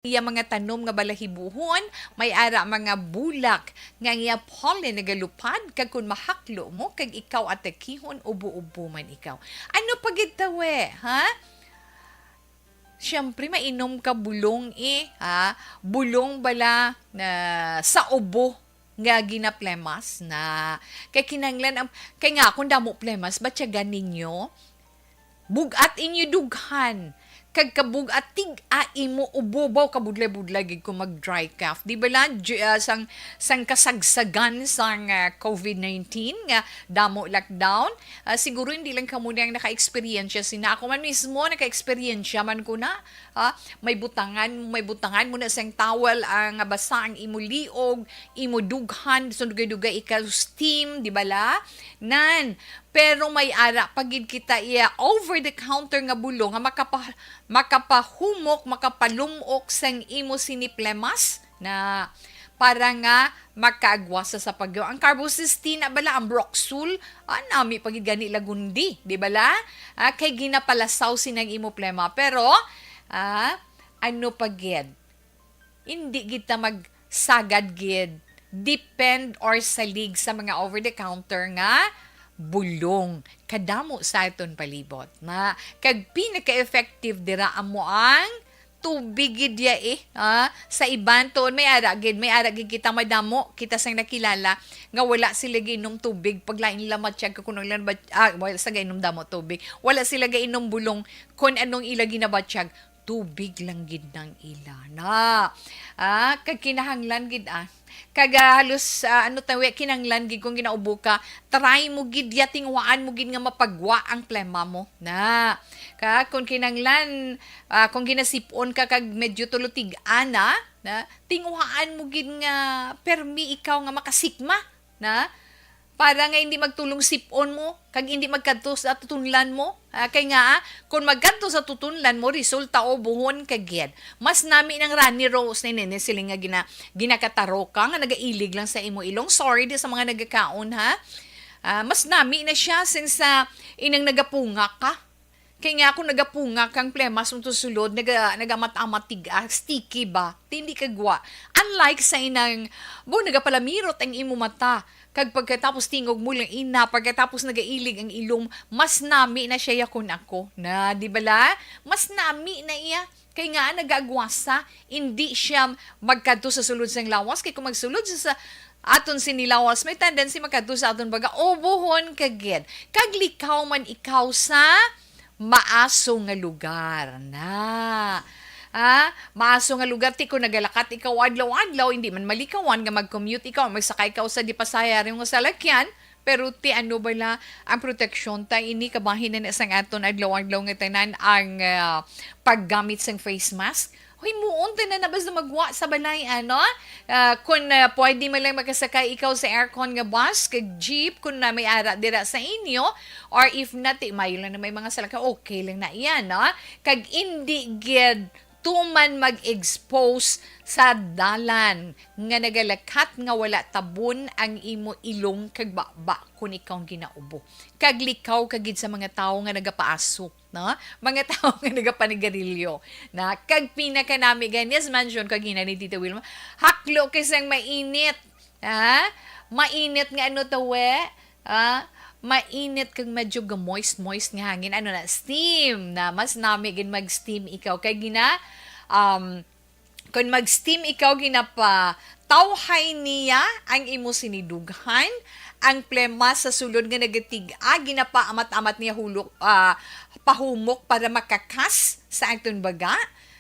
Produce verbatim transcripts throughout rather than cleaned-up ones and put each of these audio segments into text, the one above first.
iya mga tanom nga balahibohon, may ara mga bulak nga ang iya pollen nagalupad, kag kon mahaklo mo, kag ikaw atakihon, ubo-ubo man ikaw. Ano pa gid tawe, ha? Siyempre, mainom ka bulong, eh, ha? Bulong bala na sa ubo nga ginaplemas na. Kay kinanglan ang, kay nga kung damo plemas, batyagan ninyo, bugat inyo dughan. Kag kabug-at, tig-a imo ubo, baw kabudlay-budlay gid kung mag dry cough. Di ba lang, j-, ah, sang, sang kasagsagan sang, ah, covid nineteen nga damo lockdown? Ah, siguro hindi lang kamo na ang naka-eksperyensya sina. Ako man mismo, naka-eksperyensya man ko na. Ah, may butangan, may butangan mo na sang towel ang basa ang imo liog, imo dughan, sundugay-dugay ikaw steam, di ba la? Nan, pero may ara pa gid kita iya over the counter nga bulong nga makapa-, makapahumok, makapalumok sang imo siniplemas na para nga makaagwasa sa pagyo. Ang carbocysteine na bala, ang Broxul, ah, nami pa gid gani lagundi, di bala? Ah, kay ginapalasaw sinang imo plema. Pero, ah, ano pa gid? Hindi gid ta magsagad gid, depend or salig sa mga over the counter nga bulong. Kadamo sa aton palibot na, kag pinaka-effective dira amo ang tubig gid ya, eh. Ah, sa iban tuon may ara gid, may ara gid kita madamo, kita sang nakilala nga wala sila giinom tubig pag lain nila matyag ka kuno lang ba, ah, wala sa gainom damo tubig. Wala sila gainom bulong kon anong ila ginabatyag, tubig lang gid nang ila na. Ah, kag kinahanglan gid, ah. Kag, ah, halos, ah, ano tawi, kinahanglan gid kung ginaubo ka, try mo gid ya, tinguhaan mo gid nga mapagwa ang plema mo. Na. Ka, kung kinahanglan, ah, kung ginasipon ka kag medyo tulo tig-ana, na, tinguhaan mo gid nga permi ikaw nga makasikma. Na, para nga hindi magtulong sip-on mo, kag hindi magkadto sa tutunlan mo. Ah, kay nga, ah, kung magkadto sa tutunlan mo, resulta ubuhon ka gid. Mas nami nang Rani Rose ni Nene siling nga gina-, ginakataroka nga nagailig lang sa imo ilong. Sorry di sa mga nagakaon, ha? Ah, mas nami na siya since, ah, inang nagapunga ka. Kay nga kung nagapunga kang plemas mo to sulod, naga-, nagamat-amat tiga, sticky ba? Tindi kagwa. Unlike sa inang, bo, nagapalamirot ang imo mata. Kag pagkatapos tingog mo lang ina, pagkatapos nagailig ang ilong, mas nami na siya yakon ako. Na, di bala? Mas nami na iya. Kay nga nagaagwasa, hindi siya magkadto sa sulod sang lawas. Kay kung magsulod siya sa aton sini lawas, may tendency magkadto sa aton baga, ubuhon ka gid. Kag likaw man ikaw sa maaso nga lugar na. Ah, maaso nga lugar, ti kung nagalakat ikaw adlaw-adlaw, hindi man malikawan nga mag-commute ikaw, magsakay ka sa di pasahero nga salakyan, pero ti ano bala ang proteksyon ta ini kabahin na na sang aton adlaw-adlaw nga tanan ang, ah, paggamit sang face mask? Hoy, muon tanan na basta magwa sa balay, ano? Ah, kung, ah, pwede man lang makasakay ikaw sa aircon nga bus, kag jeep, kung na may ara dira sa inyo, or if not, ti, mayo lang na may mga salakyan, okay lang na iyan, no? Kag indi gid tuman mag-expose sa dalan nga nagalakat nga wala tabon ang imo ilong kag baba kung ikaw ang ginaubo. Kag likaw ka gid sa mga tawo nga nagapaaso, no? Mga tawo nga nagapanigarilyo. Na, kag pinakanami, gani, as mention ko gina ni Tita Wilma, haklo kay sang mainit. Ha? Mainit nga ano to, we? Ah, mainit kag medyo ga-moist-moist nga hangin. Ano na, steam na. Mas nami gid mag-steam ikaw. Kay gina, um, kung mag-steam ikaw, ginapatawhay niya ang imo sinidughan, ang plema sa sulod nga nagatig-a, ginapaamat-amat niya hulok, ah, pahumok para makakas sa aton baga.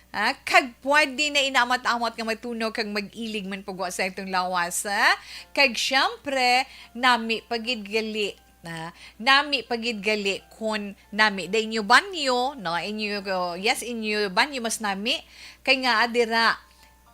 Ah, kag pwede na inaamat-amat nga matunaw kag mag-ilig man pagwa sa atong lawas, ha? Kag siyempre, nami pa gid gali, ha? Nami pa gid gali kun nami da inyo banyo, no? Inyo, yes, inyo banyo mas nami. Kay nga, adira,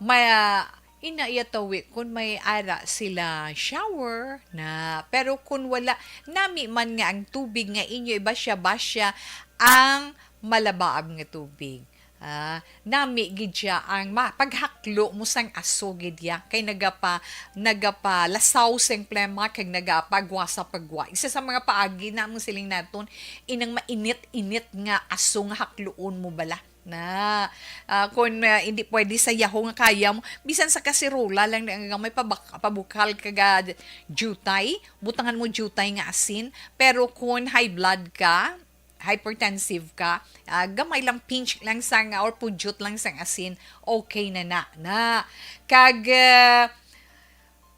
ma-, ina iya tawi kun may ara sila shower na. Pero kun wala, nami man nga ang tubig nga inyo ibasya-basya ang malabaab nga tubig. Ah, nami gid siya ang ma-, paghaklo mo sang aso gid ya, kay nagapa-, nagapalasaw sing plema kag nagapagwa sa pagwa. Isa sa mga paagi na mo siling naton, inang mainit-init nga aso nga hakluon mo bala. Na, ah, kung, ah, hindi pwede sa yaho nga kaya mo, bisan sa kasirola lang na nga may pabak-, pabukal ka ga jutay, butangan mo jutay nga asin. Pero kung high blood ka, hypertensive ka, ah, gamay lang, pinch lang sang, or pudyot lang sang asin, okay na na, na. Kag, ah,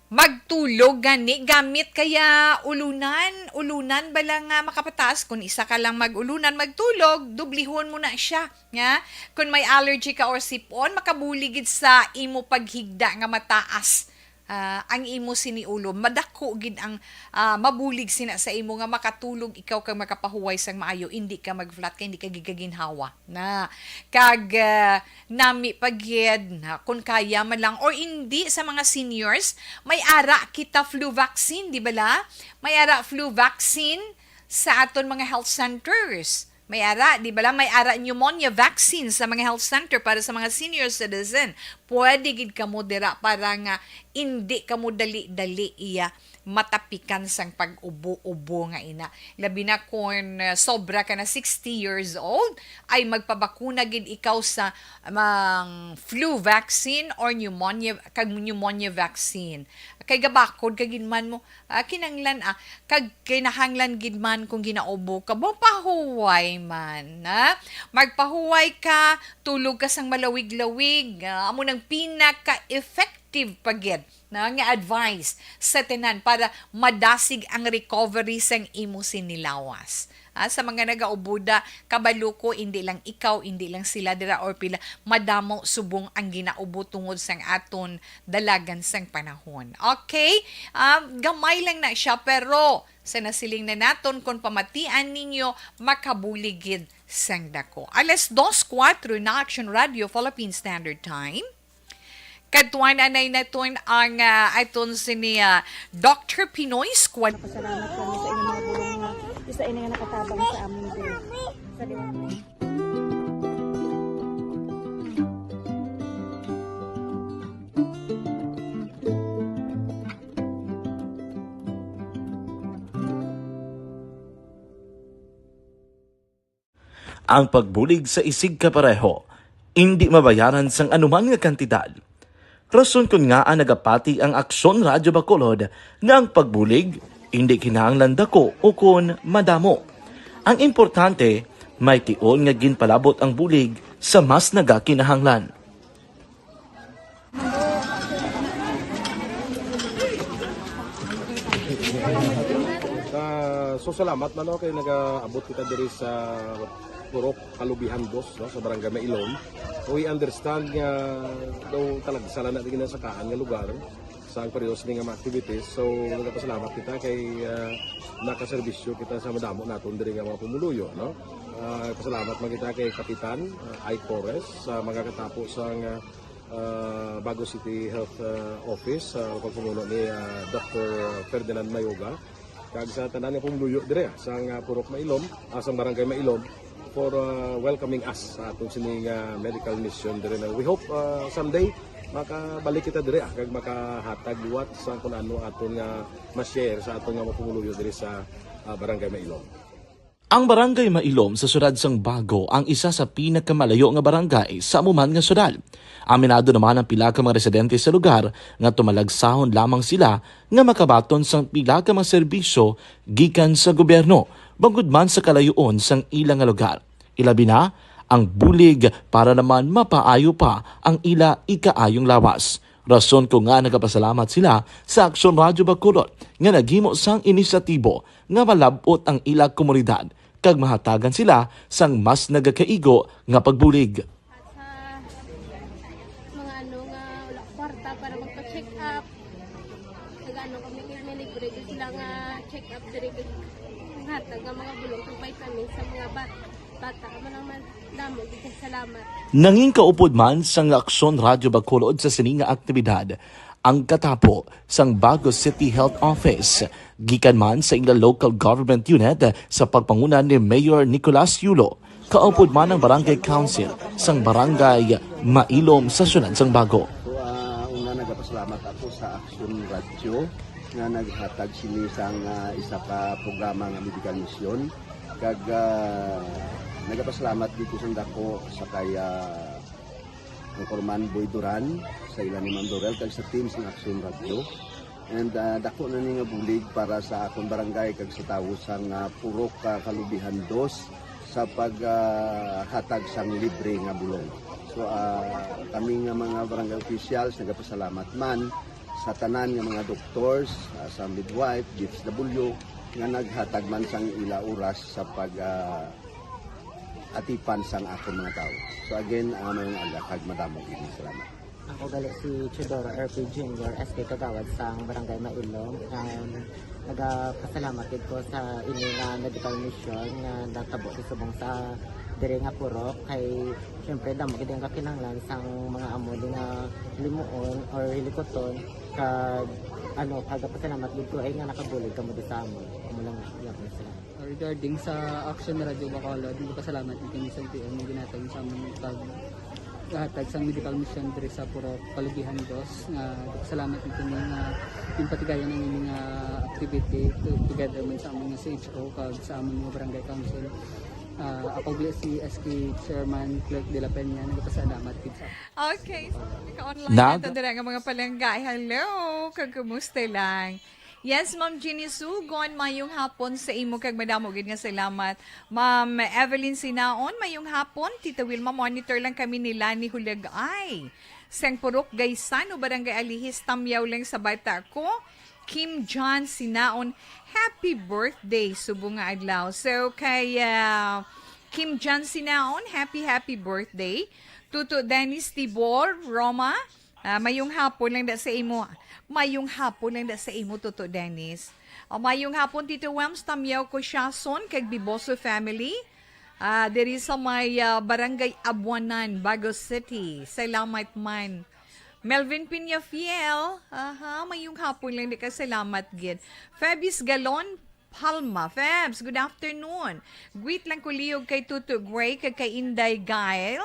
magtulog gani gamit kaya ulunan, ulunan bala nga makapataas. Kung isa ka lang mag-ulunan, magtulog, dublihon mo na siya, nga. Kung may allergy ka or sipon, makabulig gid sa imo paghigda nga mataas, ah, ang imo sini ulo. Madako gid ang, ah, mabulig sina sa imo nga makatulog ikaw kag makapahuway sang maayo, indi ka mag-flat kay indi ka gigaginhawa. Na, kag, ah, nami pa gid na kung kaya man lang or indi sa mga seniors, may ara kita flu vaccine, di bala? May ara flu vaccine sa aton mga health centers. May ara, di bala? May ara pneumonia vaccine sa mga health center para sa mga senior citizen. Pwede gid kamo dira para nga indi kamo dali-dali iya matapikan sang pag-ubo-ubo nga ina. Labi na kung, uh, sobra ka na sixty years old, ay magpabakuna gid ikaw sa mang flu vaccine or pneumonia, kag pneumonia vaccine. Kay gabakod ka gid man mo, ah, kinanglan, ah, kag kinahanglan gid man kung ginaubo ka, mo pahuway man, ha? Magpahuway ka, tulog ka sang malawig-lawig, ah, amo nang pinaka-effective pa gid na nga advice sa tanan para madasig ang recovery sang imo sinilawas. Ah, sa mga nagaubuda, kabalo ko, indi lang ikaw, indi lang sila dira or pila, madamo subong ang ginaubo tungod sang aton dalagan sang panahon. Okay? Ah, gamay lang na siya, pero sa nasiling na naton, kung pamatian ninyo, makabulig gid sang dako. Alas dos kuwatro na Action Radio Philippine Standard Time. Kadtuan anay naton ang, ah, aton sini, ah, Doctor Pinoy Squad. Pasalamat kami sa inyong mga bulong nga isa ini nga nakatabang sa amin diri. Sa liwanag. Ang pagbulig sa isigkapareho indi mabayaran sang anuman nga kantidad. Rason kon ngaa nagapati ang Aksyon Radyo Bacolod nga ang pagbulig indi kinahanglan dako ukon madamo. Ang importante, may tion nga ginpalabot ang bulig sa mas nagakinahanglan. Ah, so, salamat man, no, kay nagaabot kita diri sa Purok Kalubihan Dos, no, sa Barangay Mailom. We understand nga daw talagsa lang na ginasakaan nga lugar sa ang pareho sini nga mga activities. So, nagapasalamat kita kay, ah, nakaserbisyo kita sa madamo naton diri nga mga pumuluyo, no? Ah, pasalamat man kita kay Kapitan, ah, Ike Torres, sa mga katapo sa nga, ah, Bago City Health, ah, Office, sa pagpamuno ni, ah, Doctor Ferdinand Mayoga, kag sa tanan nga pumuluyo dire, ah, sa nga Purok Mailom, ah, sa Barangay Mailom, for, ah, welcoming us sa aton sini nga medical mission dire na. We hope, ah, someday makabalik kita dire, ah, kag makahatag liwat sa kun ano aton nga ma-share sa aton nga mga pumuluyo dire sa, ah, Barangay Mailom. Ang Barangay Mailom sa siyudad sang Bago ang isa sa pinakamalayo nga barangay sa amo man nga siyudad. Aminado naman ang pila ka mga residente sa lugar nga tumalagsahon lamang sila nga makabaton sang pila ka mga serbisyo gikan sa gobyerno, bangod man sa kalayoon sang ila nga lugar. Ilabi na ang bulig para naman mapaayo pa ang ila ikaayong lawas. Rason ko nga nagapasalamat sila sa Aksyon Radyo Bacolod nga naghimo sang inisyatibo nga malab-ot ang ila komunidad kag mahatagan sila sang mas nagakaigo nga pagbulig. At sa mga ano nga wala kwarta para magpa-check up, nag-ano kami, may libre din sila nga check up diri, kag hatag nga mga bulong kag vitamins sa mga bat-, bata. Amo lang man, damo gid kay salamat. Nangin kaupod man sang Aksyon Radyo Bacolod sa sini nga aktibidad ang katapo sang Bago City Health Office, gikan man sa ila local government unit sa pagpanguna ni Mayor Nicolas Yulo. Kaupod man ang Barangay Council sang Barangay Mailom sa siyudad sang Bago. So, ah, una, nagapasalamat ako sa Action Radio nga naghatag sini sang, ah, isa ka programa nga medical mission. Kag, ah, Nagapasalamat gid ko sang dako sa kay, ah, Anchorman Boy Duran, sa ila ni Ma'am Dorel, kag sa team sang Action Radio. And, ah, dako na ni nga bulig para sa akon barangay kag sa tawo sang, ah, Purok, ah, Kalubihan Dos sa pag, ah, hatag sang libre nga bulong. So, ah, kami nga mga barangay officials nagapasalamat man sa tanan nga mga doctors, ah, sa midwife, D S W, nga naghatag man sang ila oras sa pag, ah, atipan sang akon mga tawo. So again, ah, mayong aga kag madamo gid nga salamat. Ako gali si Teodoro R P Junior, S K Kagawad sang Barangay Mailog. Um, nagapasalamat gid ko sa ini nga medical mission nga natabo sa subong sa diri nga purok, kay siyempre damo gid ang kakinahanglan sang mga amo di nga limuon or hilikuton, kag ano, kagapasalamat gid ko ay nga nakabulig kamo di sa amo. Amo lang, iya ko sila. Regarding sa Action Radio Bacolod, nagpasalamat gid kami sa L T O nga ginhatag sa amon pag hatag sang medical mission diri sa Purok Kalubihan Dos, nga nagpasalamat gid kami nga ginpatigayon ang ining, ah, activity to-, together man sa amon nga C H O kag sa amon nga barangay council. Ah, ako gali si S K Chairman Clerk de la Peña, nagpasalamat gid sa Okay, so naka-online Nag- nato dira nga mga palangga. Hello, kag kumusta lang? Yes, Ma'am Jeannie Sugon, mayong hapon sa imo kag madamo gid nga salamat. Ma'am Evelyn Sinaon, mayong hapon. Tita Wilma, monitor lang kami nila ni Hulagay. Sang Purok Gaisano, Barangay Alihis, Tamyaw lang sa bata ko. Kim John Sinaon, happy birthday, subong nga adlaw. So, kay, ah, Kim John Sinaon, happy, happy birthday. Tuto Dennis Tibor, Roma, Ah, mayong hapon lang da sa imo. Mayong hapon lang da sa imo, Toto Dennis. Ah, mayong hapon, Tito Wams, Tamyaw, Kusyason, kag Biboso family. Ah, diri sa may, ah, Barangay Abuanan, Bago City. Salamat man. Melvin Peñafiel, aha, mayong hapon lang di ka, salamat gid. Febis Galon, Palma. Febs, good afternoon. Greet lang ko lihog kay Tuto Gray kag kay Inday Gail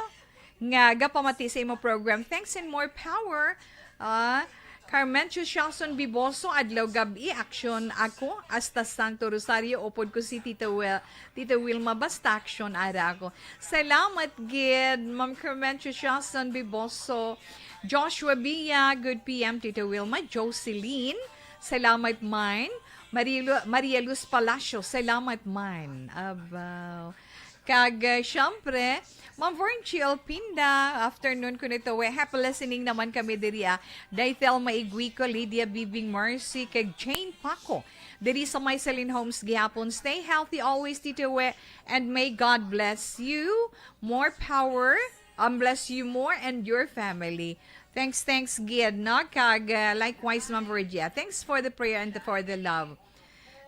nga gapamati sa imo program. Thanks and more power. Ah, Carmencio Shelson Biboso, adlaw gab-i, action ako. Hasta Santo Rosario, upod ko si Tita Wil-, Tita Wilma, basta action, ara ako. Salamat gid, Ma'am Carmencio Shelson Biboso. Joshua Bia, good P M, Tita Wilma. Jocelyn, salamat man. Marilu-, Maria Luz Palacio, salamat man. Abaw. Kag, uh, syempre, Ma'am Vern Chill Pinda, afternoon ko nito, eh. Happy listening naman kami diri, ah. Daythel Maiguico, Lydia Bibing Mercy, kag Jane Paco. Diri sa Myceline Homes gihapon. Stay healthy always, Tito We, and may God bless you. More power, um, bless you more and your family. Thanks, thanks, gid, no? Kag, uh, likewise, Ma'am Virgia. Thanks for the prayer and for the love.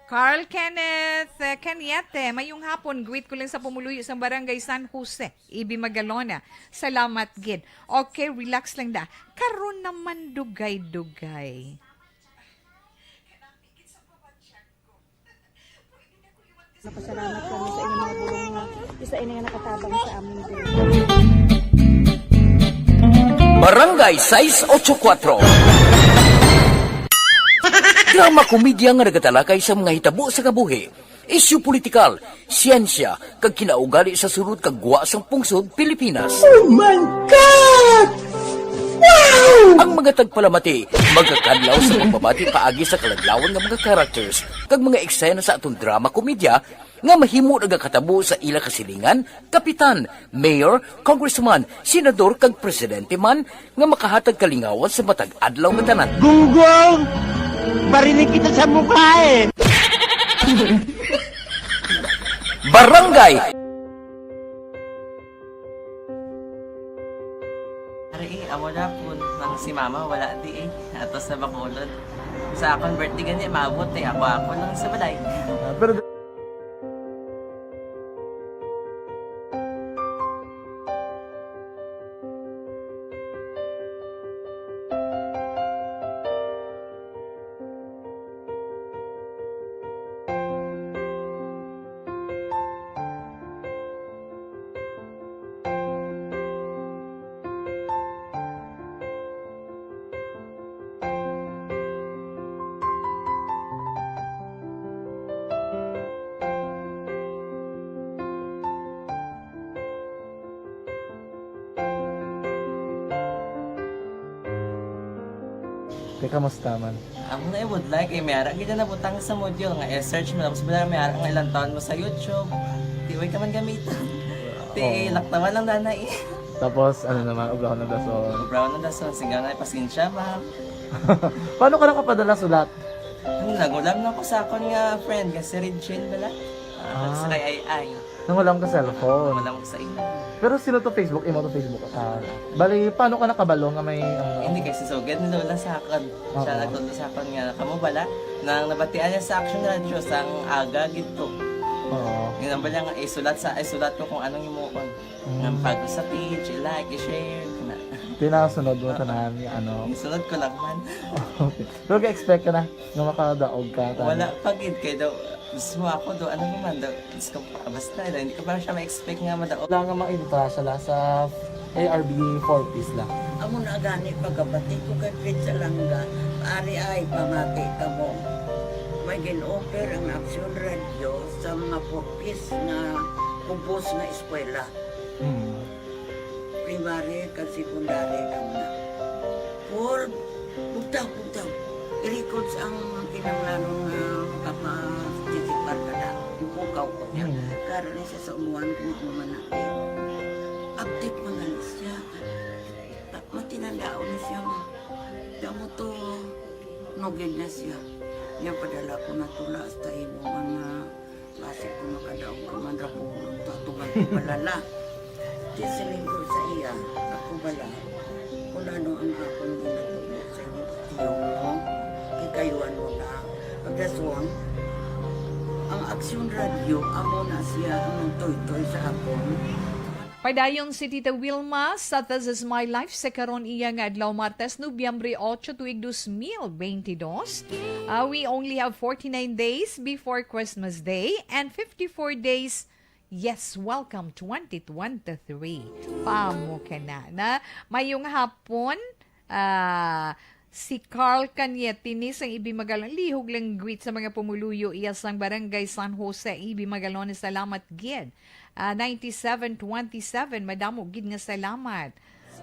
Carl Kenneth, uh, Cañete, mayong hapon. Greet ko lang sa pumuluyo sang Barangay San Jose, Ibi Magalona. Salamat, gid. Okay, relax lang da. Karon naman, dugay-dugay. Napasalamat kami sa inyong mga bulong nga isa ini nga nakatabang sa amon diri. Barangay sais ocho kuatro. Drama komedya nga nagatalakay sa mga hitabo sa kabuhi, isyu politikal, siyensya, kag kinaugali sa sulod kag gwa sang pungsod Pilipinas. Oh my God! Wow! Ang mga tagpalamati magakadlaw sa pagbabati paagi sa kaladlawan nga mga characters kag mga eksena sa aton drama komedya nga mahimo nagakatabo sa ila kasilingan, kapitan, mayor, congressman, senador, kag presidente man nga makahatag kalingawan sa matag adlaw nga tanan. Gunggong! Barinig kita sa mukha eh! Barangay. Ari, eh, amo na po, nang si mama wala di eh. Ato sa Bacolod. Sa akon birthday gani, maabot eh. Ako, ako lang sa balay. Ah, pero Eh, kamusta man? Amo na ibudlay kay may ara gid na nabutang sa module nga i-search mo, tapos bala may ara nga ilang taon mo sa YouTube. Di way ka man gamiton. Ti Oo. Laktawan lang danay. Tapos, ano naman, obrahon ng dason. Obrahon ng dason, sige na, pasensya, ma'am. Paano ka nakapadala sulat? Ano, nagulam na ko sa akon nga friend, nga si Regine bala. Ah, Ah. Sa kay Ai Ai. Nangulam ka cellphone? Nangulam ko sa imo. Pero sino to Facebook? Imo to Facebook? Ah, bali, paano ka nakabalo nga may, ano? Hindi, kay si Sugad ni Lola sa akon. Siya Oo. Nagtudlo sa akon nga, kamo bala, nang nabatian niya sa Action Radio, sang aga gid to. Oo. Yun ang bala nga, isulat sa, isulat ko kung anong himuon. Mm. Nga pag sa page, i-like, i-share, kana. Tinasunod mo Oo. Tanan, ano? Isunod ko lang man. Okay. Pero ga-expect ka na nga makadaog ka, tanan? Wala pa gid, kay daw, gusto mo ako, do, ano naman, do, gusto ko, ah, basta, do, hindi ko pa siya ma-expect nga madaog. Wala nga maibutang sila sa A R B four Ps lang. Amo na gani, pagkabati ko kay Prince Alanga, ari ay, pamati ka mo. May gin-offer ang Action Radio sa mga four Ps nga kubos nga eskwela. Hmm. Primary kag secondary lang na. Paul, bugtaw, bugtaw. I-records ang kinahanglanon nga makapatikipar ka na. Ipukaw ko niya. Hmm. Karon ni siya sa umuan kung ano man na. Update man na siya. Ta-, matinandaon na siya nga. Damo to, nugid na siya. Niya padala ko na tula hasta imo man nga Basi kung makadaog ka man ra po, tatuman ko palala. Di siling ko sa iya, ako bala, kung ano ang akong ginatubo sa inyo, tiyo mo, kikayuan mo na. Pagdaswang, ang Aksyon Radyo, amo na siya ang nagtoytoy sa akon. Padayon si Tita Wilma sa This Is My Life sa karon iya nga adlaw, Martes, Nobyembre otso, tuig dos mil benti dos. Ah, we only have forty-nine days before Christmas Day and fifty-four days. Yes, welcome twenty twenty-three. Paamo ka na, na? Mayong hapon. Ah, si Carl Cañete ni sang Ibi Magalon, lihog lang greet sa mga pumuluyo iya sang Barangay San Jose, Ibi Magalon. Salamat gid. Ah, ninety-seven twenty-seven, madamo gid nga salamat.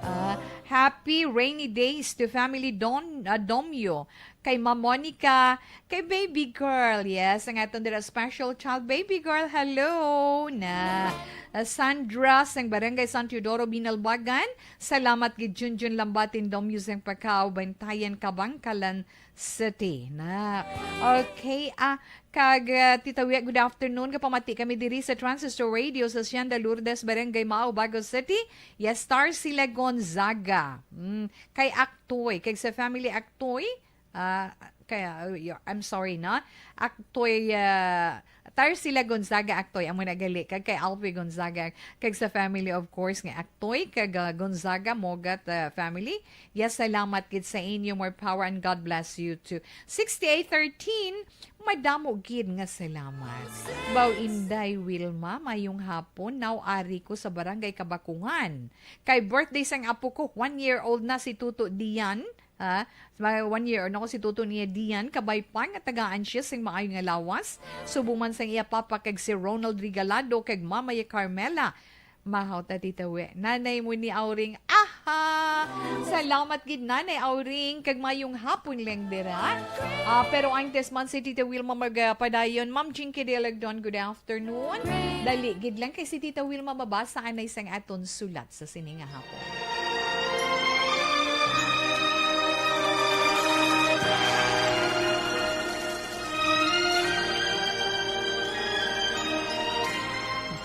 Ah, happy rainy days to family Don, ah, Domyo, kay Ma'am Monica, kay baby girl. Yes, ang aton dira special child, baby girl. Hello na. Ah, Sandra sang Barangay San Teodoro, Binalbagan. Salamat gid, Junjun Lambatin Domyo sang Pacao, Bantayan, Kabankalan City na. Okay, ah, kag, ah, Tita Wia, good afternoon. Kapamati kami diri sa Transistor Radio sa Hacienda Lourdes, Barangay Mao, Bago City. Yes, Star sila Gonzaga. Mm, kay Aktoy, kag sa family Aktoy, ah, kaya, uh, y-, I'm sorry, no? Aktoy, ah, Tarsila Gonzaga Aktoy, amo na gali, kag kay Alfie Gonzaga, kag sa family, of course, nga Aktoy, kag, ah, Gonzaga Mogat, ah, family. Yes, salamat gid sa inyo. More power and God bless you too. Sixty-eight thirteen, madamo gid nga salamat. Baw Inday Wilma, mayong hapon. Now, ari ko sa Barangay Kabakungan. Kay birthday sang apo ko, one year old na si Tuto Dian. Ah, mga one year old na ko si Tuto niya Dian, kabay pa nga tagaan siya sing maayo nga lawas. Subong man sang iya papa kag si Ronald Regalado kag mama ya Carmela. Mahaw ta, Tita We. Nanay mo ni Auring. Aha! Salamat gid, Nanay Auring, kag mayong hapon lang dira. Ah, pero antes man si Tita Wilma magpadayon, Ma'am Jinky Delagdon, good afternoon. Dali gid lang kay si Tita Wilma mabasa anay sang aton sulat sa sini nga hapon.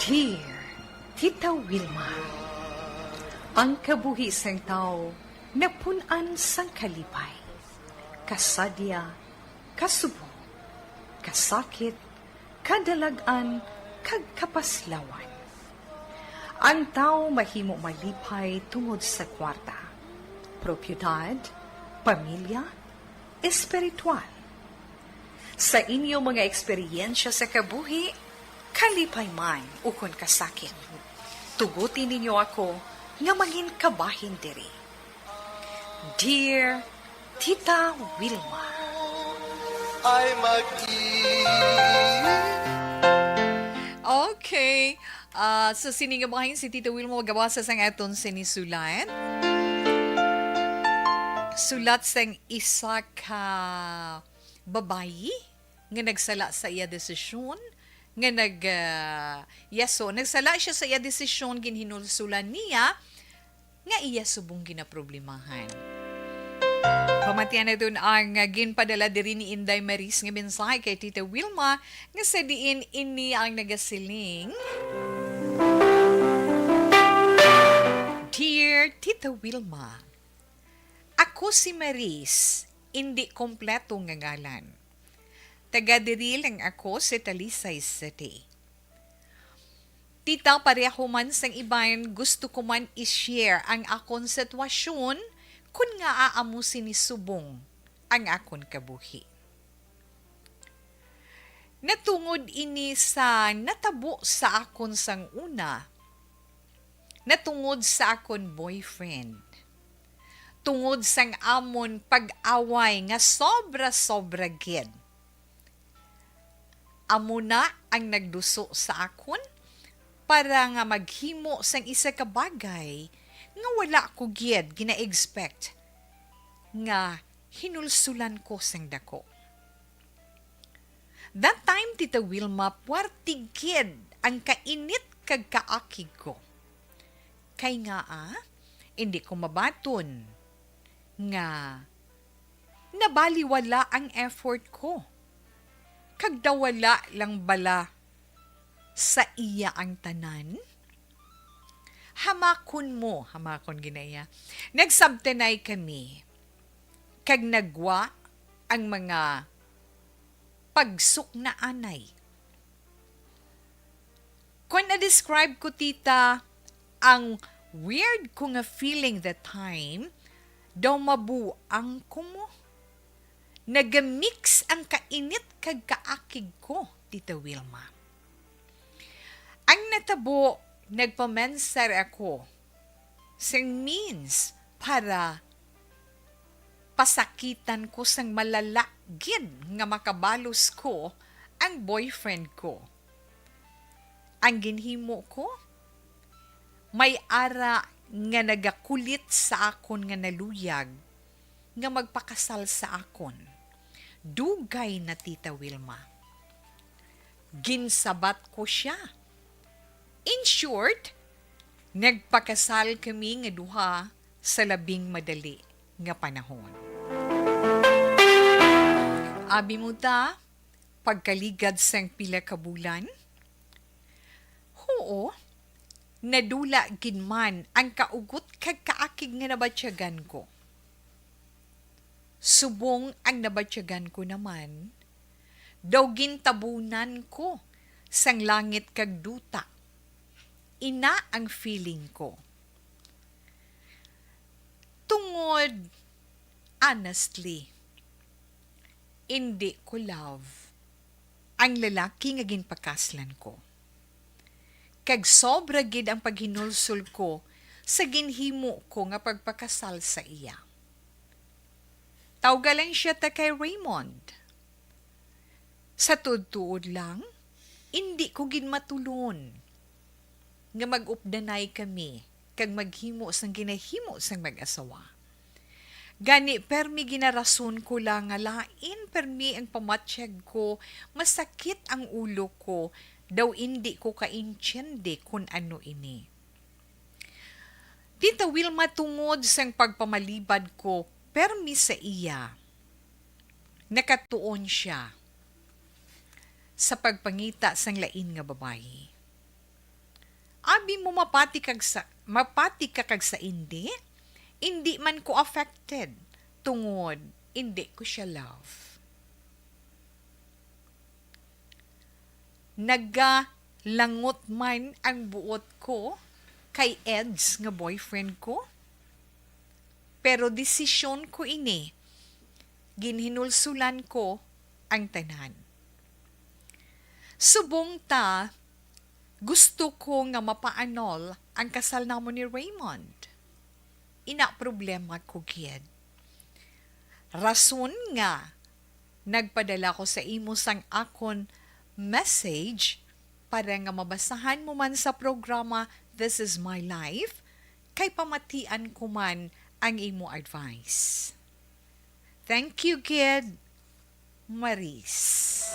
Dear Tita Wilma, ang kabuhi sang tawo napun-an sang kalipay, kasadya, kasubo, kasakit, kadalag-an, kag kapaslawan. Ang tawo mahimo malipay tungod sa kwarta, propiedad, pamilya, espiritual. Sa inyo mga eksperyensya sa kabuhi, kalipay man ukon kasakit, tuguti ninyo ako nga mangin kabahin diri. Dear Tita Wilma. Ay mag-i- Okay. Ah, sa sini nga bahin, si Tita Wilma magabasa sang aton sinisulat. Sulat sang isa ka babayi nga nagsala sa iya desisyon, nga nag, ah, yes, so, nagsala siya sa iya desisyon, ginhinulsulan niya nga iya subong ginaproblemahan. Pamatian naton ang, ah, ginpadala diri ni Inday Maris nga mensahe kay Tita Wilma, nga sa diin ini ang nagasiling, Dear Tita Wilma, ako si Maris, indi kompleto nga ngalan. Taga diri lang ako sa Talisay City. Tita, pareho man sang iban, gusto ko man i-share ang akon sitwasyon kon ngaa amo sini subong ang akon kabuhi. Natungod ini sa natabo sa akon sang una, natungod sa akon boyfriend, tungod sang amon pag-away nga sobra-sobra gid. Amo na ang nagduso sa akon para nga maghimo sang isa ka bagay nga wala ko gid gina-expect nga hinulsulan ko sang dako. That time, Tita Wilma, puwerte gid ang kainit kag kaakig ko. Kay ngaa, indi ko mabaton nga nabaliwala ang effort ko. Kag daw wala lang bala sa iya ang tanan? Hamakon mo, hamakon ginaya. Nagsabtanay kami, kag nagwa ang mga pagsuknaanay. Kon na-describe ko, tita, ang weird ko nga feeling that time, daw mabuang ko mo. Nagamix ang kainit kag kaakig ko, Tita Wilma. Ang natabo, nagpamensar ako sing means para pasakitan ko sang malala gid nga makabalos ko ang boyfriend ko. Ang ginhimo ko, may ara nga nagakulit sa akon nga naluyag nga magpakasal sa akon. Dugay na, Tita Wilma. Ginsabat ko sia. In short, nagpakasal kami nga duha sa labing madali nga panahon. Abi mo ta, pagkaligad sang pila ka bulan, huo, nadula gid man ang kaugot kag kaakig nga nabatyagan ko. Subong ang nabatyagan ko naman, daw gintabunan ko sang langit kag duta. Ina ang feeling ko. Tungod, honestly, indi ko love ang lalaki nga ginpakaslan ko. Kag sobra gid ang paghinulsol ko sa ginhimo ko nga pagpakasal sa iya. Tawga lang siya ta kay Raymond. Sa tuod-tuod lang, indi ko gid matulon nga mag-updanay kami kag maghimo sang ginahimo sang mag-asawa. Gani, permi ginarason ko lang nga lain permi ang pamatyag ko, masakit ang ulo ko, daw indi ko kaintiende kon ano ini. Tita Wilma, tungod sang pagpamalibad ko permi sa iya, nakatuon sia sa pagpangita sang lain nga babayi. Abi mo mapati kag sa, mapati ka kag sa indi? Indi man ko affected, tungod indi ko sia love. Nagalangot man ang buot ko kay Eds nga boyfriend ko, pero desisyon ko ini, ginhinulsulan ko ang tanan. Subong ta, gusto ko nga mapa-annul ang kasal namon ni Raymond. Ina problema ko gid. Rason nga nagpadala ko sa imo sang akon message para nga mabasahan mo man sa programa This Is My Life, kay pamatian ko man ang imo advice. Thank you gid, Maris.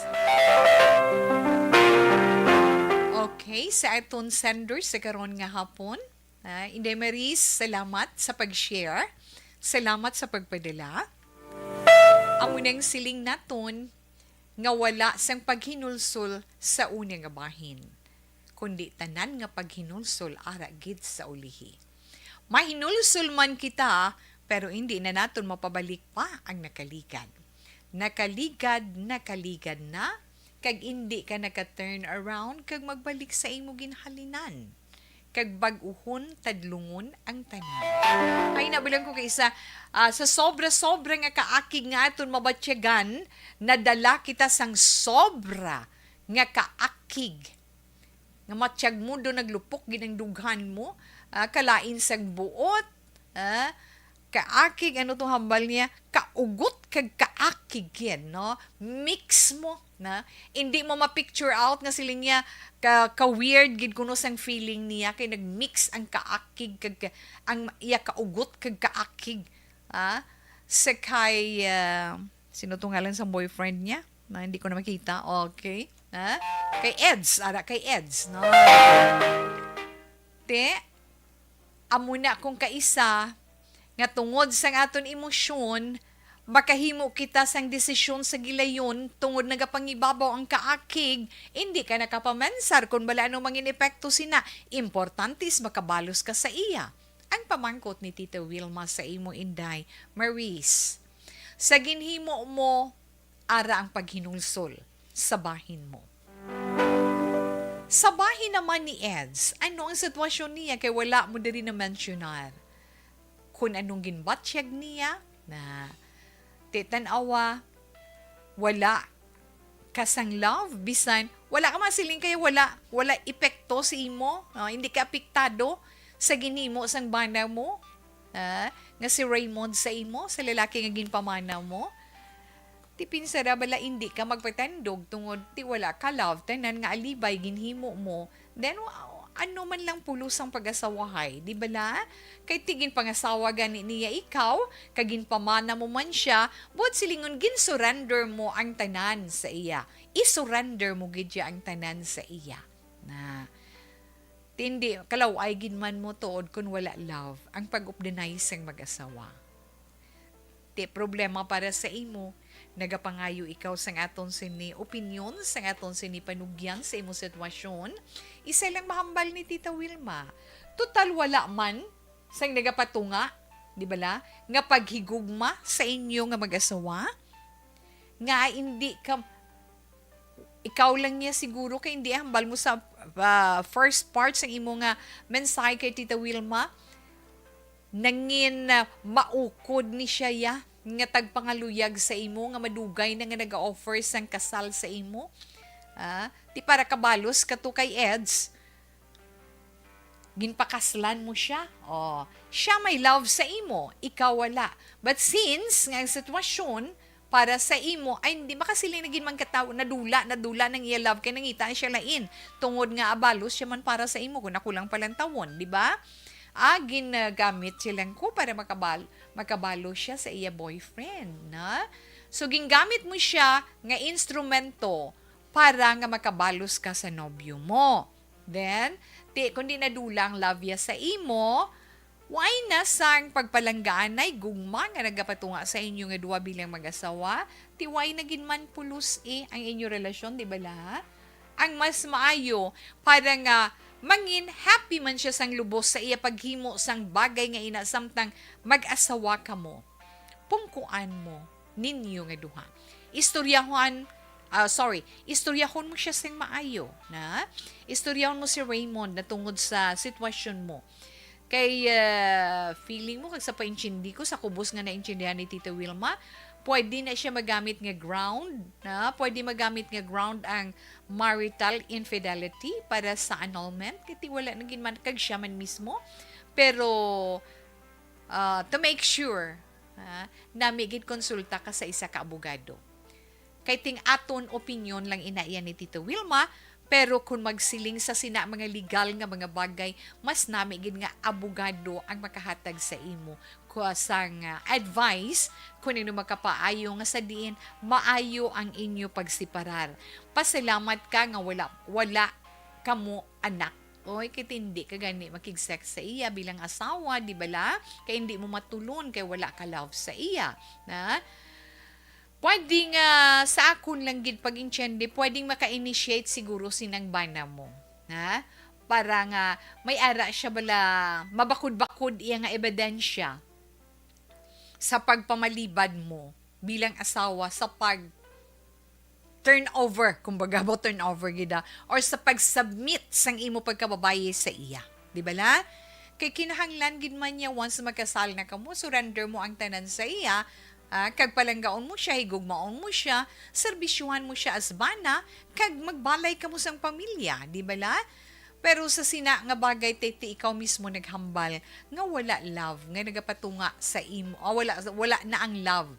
Okay, sa aton sender sa karon nga hapon, ah, Inday Maris, salamat sa pag-share. Salamat sa pagpadala. Amo nang siling naton nga wala sang paghinulsol sa una nga bahin, kundi tanan nga paghinulsol ara gid sa ulihi. Mahinulsol man kita, pero indi na naton mapabalik pa ang nakaligad. Nakaligad, nakaligad na, kag indi ka naka-turn around kag magbalik sa imo ginhalinan, kag bag-uhon tadlungon ang tanan. Ay, nabilang ko kay isa, ah, sa sobra-sobra nga kaakig nga aton mabatyagan, nadala kita sang sobra nga kaakig. Nga matyag mo do naglupok gid ang dughan mo, ah, kalain sang buot, ah, kaakig, ano tong hambal niya, kaugot kag kaakig yan, no? Mix mo, na? Hindi mo ma-picture out nga siling niya ka, ka-weird gid kuno sang feeling niya kay nag-mix ang kaakig kag ka-, ang iya kaugot kag kaakig, ah, sa kay, ah, sino to ngalan sa boyfriend niya? Na hindi ko na makita. Okay. Ha? Kay Eds. Ara, kay Eds. No? Te, amo na kung kaisa nga tungod sang aton emosyon, makahimo kita sang desisyon sa gilayon tungod nagapangibabaw ang kaakig, hindi ka nakapamansar kung bala ano mangin epekto sina. Importante is makabalos ka sa iya. Ang pamangkot ni Tita Wilma sa imo, Inday Maris, sa ginhimo mo, ara ang paghinulsol sa bahin mo. Sa bahin naman ni Eds, ano ang sitwasyon niya kay wala mo diri na-mensionar? Kung anong ginbatyag niya, na ti tan-awa, wala ka sang love, bisan wala ka masiling kay wala, wala epekto sa imo, no? Hindi ka apektado sa ginhimo sang bana mo, ha? Nga si Raymond sa imo, sa lalaki nga ginpamana mo. Ti pinsara bala hindi ka magpatandog tungod ti wala ka love, tanan nga alibay ginhimo mo. Then, wa-, ano man lang pulos ang pag-asawahay, di bala? Kay ti ginpangasawa gani niya ikaw, kag ginpamana mo man siya, buot silingon, gin-surrender mo ang tanan sa iya. I-surrender mo gid siya ang tanan sa iya. Na, ti hindi, kalaw-ay gid man mo tuod kun wala love ang pag-updanay sang mag-asawa. Ti problema para sa imo, nagapangayo ikaw sang aton sini opinyon, sang aton sini panugyan sa imo sitwasyon, isa lang mahambal ni Tita Wilma. Total, wala man sang nagapatunga, di bala, nga paghigugma sa inyo nga mag-asawa, nga hindi ka, ikaw lang niya siguro, kay hindi hambal mo sa, ah, first part sang imo nga mensahe kay Tita Wilma, nangin, ah, maukod ni siya ya, nga tagpangaluyag sa imo, nga madugay na nga naga-offer sang kasal sa imo. Ah, ti para kabalos ka to kay Eds, ginpakaslan mo siya. Oh, siya may love sa imo, ikaw wala. But since nga ang sitwasyon para sa imo ay hindi makasiling na gid man kataw, nadula, nadula nang iya love kay nangita siya lain. Tungod nga abalos siya man para sa imo, kung ako lang palantawon, di ba? Ah, ginagamit siya lang ko para makabal-, makabalo siya sa iya boyfriend, na? So, gingamit mo siya nga instrumento para nga makabalos ka sa nobyo mo. Then, ti, kundi nadula ang love ya sa imo, why na sang pagpalanggaanay gugma nga nagapatunga sa inyo nga duha bilang mag-asawa? Ti why na gid man pulos-i ang inyo relasyon, di bala? Ang mas maayo para nga mangin happy man siya sang lubos sa iya paghimo sang bagay nga ina samtang mag-asawa kamo. Pungkuan mo ninyo nga duha. Istoryahon, ah, sorry, istoryahon mo siya sing maayo, na? Istoryahon mo si Raymond na tungod sa sitwasyon mo. Kay, ah, feeling mo, kag sa paintindi ko, sa kubos nga naintindihan ni Tita Wilma, pwede na siya magamit nga ground, na? Pwede magamit nga ground ang marital infidelity para sa annulment, kay ti wala na gid man, kag siya man mismo. Pero, ah, to make sure, ha, nami gid konsulta ka sa isa ka abogado. Kay ting aton opinyon lang ina iya ni Tita Wilma, pero kung magsiling sa sina mga legal nga mga bagay, mas nami gid nga abogado ang makahatag sa imo ko sang, ah, advice kung ano makapaayo nga sa diin maayo ang inyo pagseparar. Pasalamat ka nga wala, wala kamo anak. Oy, kay hindi ka gani makig-sex sa iya bilang asawa, di bala? Kay hindi mo matulon kay wala ka love sa iya. Na? Pwede nga sa akon lang gid pag-intiende, pwedeng maka-initiate siguro sinang bana mo. Ha? Para nga may ara siya bala, mabakod-bakod iya nga ebidensya sa pagpamalibad mo bilang asawa sa pag turnover, kumbaga ba turnover gid, ah, or sa pag-submit sang imo pagkababayi sa iya. Di bala? Kay kinahanglan gid man niya, once magkasal na kamo, surrender mo ang tanan sa iya, ah, kag palanggaon mo siya, higugmaon mo siya, serbisyuhan mo siya as bana, kag magbalay kamo sang pamilya, di bala? Pero sa sina nga bagay, ti, ti ikaw mismo naghambal nga wala love, nga nagapatunga sa imo, ah, wala, wala na ang love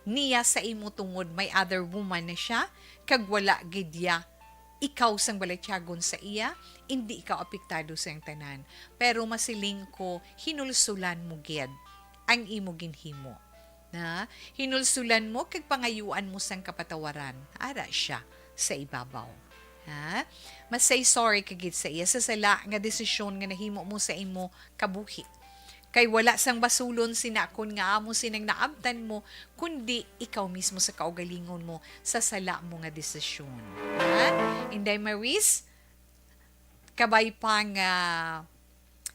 niya sa imo tungod may other woman na siya, kag wala gid ya ikaw sang balatyagon sa iya, indi ikaw apektado sa iyang tanan. Pero masiling ko, hinulsulan mo gid ang imo ginhimo. Na, hinulsulan mo kag pangayuan mo sang kapatawaran. Ara siya sa ibabaw. Ha? Masay sorry ka gid sa iya sa sala nga desisyon nga nahimo mo sa imo kabuhi. Kay wala sang basulon sina kon nga amo sinang naabtan mo, kundi ikaw mismo sa kaugalingon mo sa sala mo nga desisyon. Ha? Inday Maris, kabay pa nga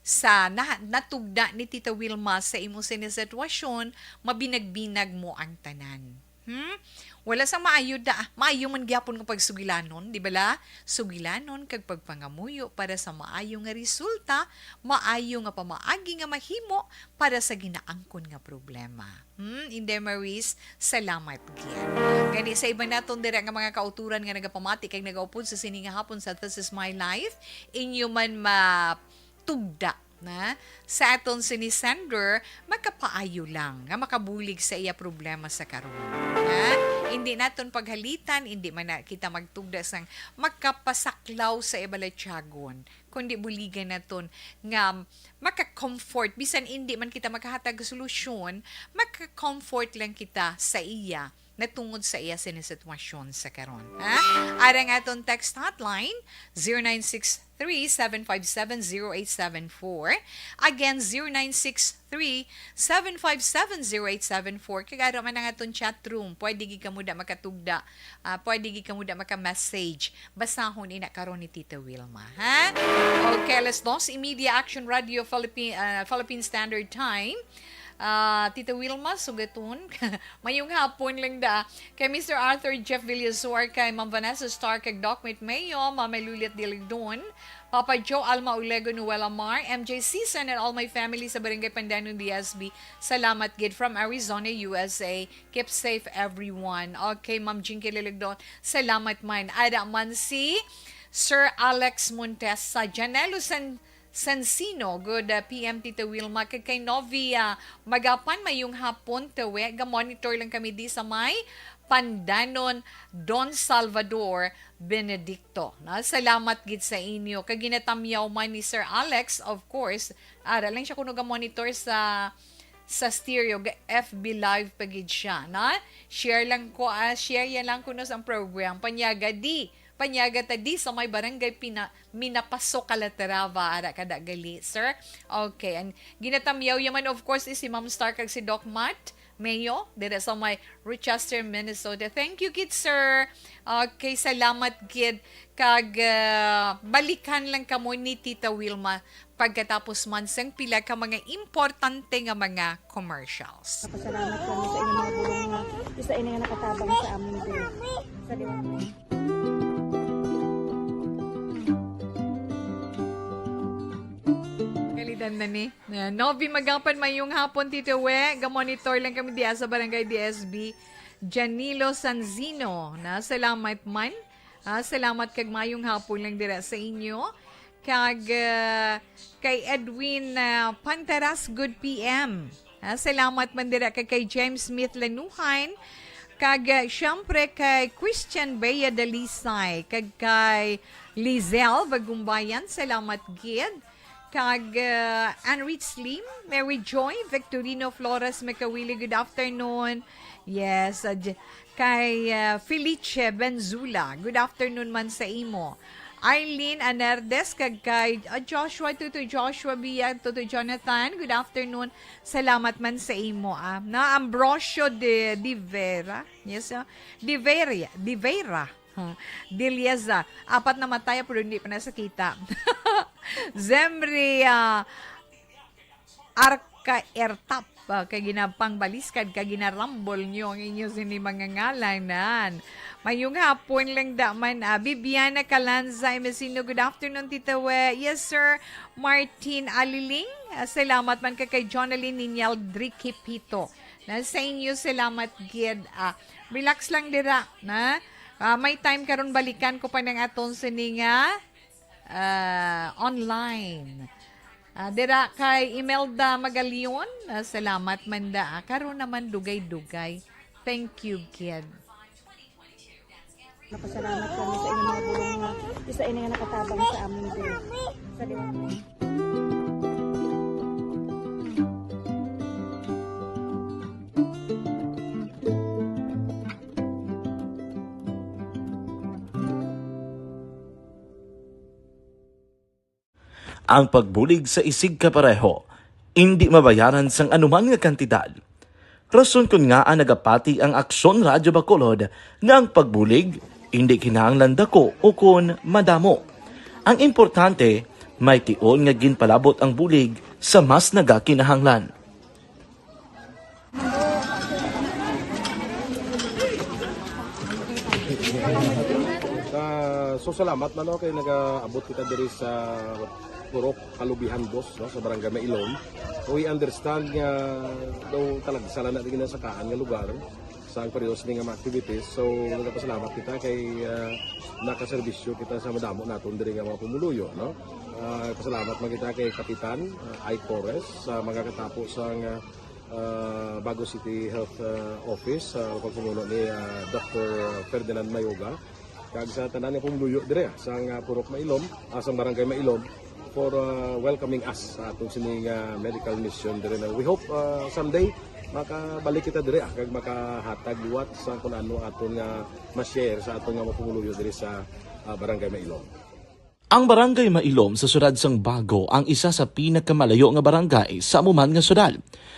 sa na-, natugda ni Tita Wilma sa imo sini sitwasyon, mabinag-binag mo ang tanan. Hmm? Wala sang maayo da, maayo man gyapon nga pagsugilanon, di bala? Sugilanon kag pagpangamuyo para sa maayo nga resulta, maayo nga pamaagi nga mahimo para sa ginaangkon nga problema. Hmm, Inday Maris, salamat gid. Gani sa iban naton dira nga mga kauturan nga nagapamati kag nagaupod sa sini nga hapon sa This Is My Life, inyo man matugda na sa aton sini sender, magkapaayo lang nga makabulig sa iya problema sa karon. Ha? Hindi naton paghalitan, hindi man na kita magtugda sang makapasaklaw sa iya balatyagon, kundi buligan naton nga maka-comfort, bisan hindi man kita makahatag solusyon, maka-comfort lang kita sa iya natungod sa iya sini sitwasyon sa karon. Ha? Ara ang aton text hotline, zero nine six three, seven five seven, zero eight seven four. Again, zero nine six three, seven five seven, zero eight seven four. Kag ara man ang aton chat room. Pwede gid kamo da makatugda. Ah, pwede gid kamo da maka-message. Basahon ina karon ni Tita Wilma, ha? Okay, alas dos y media, Action Radio Philippine, ah, Philippine Standard Time. Ah, Tita Wilma, sugaton. Mayong hapon lang da. Kay Mister Arthur Jeff Villasor, kay Ma'am Vanessa Star, kay Doc Mit Mayo, Ma'am Luliet Diligdon, Papa Joe, Alma Ulego, Noel Amar, M J Season, and all my family sa Barangay Pandanon, D S B. Salamat gid from Arizona, U S A. Keep safe, everyone. Okay, Ma'am Jinky Liligdon, salamat man. Ada man si Sir Alex Montesa, Janelo San Sansino, good, uh, P M Tita Wilma, kag kay Novia Magapan, mayong hapon, Tawe. Ga-monitor lang kami di sa may Pandanon, Don Salvador Benedicto. Na, salamat gid sa inyo. Kag ginatamyaw man ni Sir Alex, of course, ara lang siya kuno ga-monitor sa, sa stereo, ga F B Live pa gid siya, na? Share lang ko, ah, share yan lang kuno sa program. Panyaga di, panyaga ta di sa may barangay Pina-, Minapaso, Calatrava, ara kada gali, sir. Okay, and ginatamyaw yaman, of course, is si Ma'am Star kag si Doc Matt Mayo, dira sa may Rochester, Minnesota. Thank you, gid, sir. Okay, salamat, gid. Kag, ah, balikan lang kamo ni Tita Wilma pagkatapos man sang pila ka mga importante nga mga commercials. Pasalamat kami sa inyong mga bulong nga isa ini nga nakatabang sa amon din. Sa liwanag. Kalidan na ni. Na, Novi Magapan, mayong hapon, Tito We. Ga-monitor lang kami diya sa Barangay D S B. Janilo Sanzino, na, salamat man. Ah, salamat kag mayong hapon lang dira sa inyo. Kag, ah, kay Edwin, ah, Pantaras, good P M. Ah, salamat man dira kag kay James Smith Lanuhan. Kag, ah, syempre kay Christian Bea Dalisay. Kag kay Lizelle Bagumbayan, salamat gid. Kag, uh, Anrich Slim, Mary Joy, Victorino Flores Makawili, good afternoon. Yes, uh, j- kay, uh, Felice Benzula, good afternoon man sa imo. Arlene Anerdes, kag kay, uh, Joshua, Tutoy Joshua Biag, Tutoy Jonathan, good afternoon. Salamat man sa imo, ah. Na Ambrosio de, de Vera, yes, uh, de Vera, de Vera. Ha, Delieza, apat na mataya pero hindi pa nasakita. Zemri, ah, Arca Ertap, ah, kay ginapangbaliskad, kay ginarambol niyo ang inyo sini mga ngalanan. Mayong hapon lang da man, ah, Bibiana Calanza Emesino, good afternoon, Tita We. Yes, sir. Martin Aliling, ah, salamat man ka kay Jonalyn Ninyal Drikipito. Na sa inyo, salamat gid. Ah, relax lang dira, na. Ah, may time karon, balikan ko pa nang aton sini nga, ah, online. Ah, dira kay Imelda Magalion, ah, salamat man da. Ah, karon naman dugay-dugay. Thank you, kid. Napasalamat kami sa inyong mga bulong nga isa ini nga nakatabang sa amon din. Sa liwa- Ang pagbulig sa isigkapareho indi mabayaran sang anuman nga kantidad. Rason kon ngaa nagapati ang Aksyon Radyo Bacolod nga ang pagbulig indi kinahanglan daku ukon madamo. Ang importante, may tion nga ginpalabot ang bulig sa mas nagakinahanglan. Ah, so salamat man, no, kay nagaabot kita diri sa Purok Kalubihan dos, no, sa Barangay Mailom. We understand nga daw talagsa lang na din sa kaan nga lugar sa ang periodos ni nga mga activities. So nagapasalamat kita kay ah, nakaserbisyo kita sa madamo naton diri nga mga pumuluyo, no. Ah, pasalamat man kita kay Kapitan ah, Ike Torres sa mga katapo sa nga ah, Bago City Health ah, Office sa pagpamuno ni ah, Doktor Ferdinand Mayoga, kag sa tanan nga pumuluyo dire ah, sa nga Purok Mailom, ah, sa Barangay Mailom, for ah, welcoming us sa aton sini nga medical mission dire na. We hope ah, someday makabalik kita dire ah, kag makahatag liwat sa kun ano aton nga ma-share sa aton nga mga pumuluyo dire sa ah, Barangay Mailom. Ang Barangay Mailom sa siyudad sang Bago ang isa sa pinakamalayo nga barangay sa amo man nga siyudad.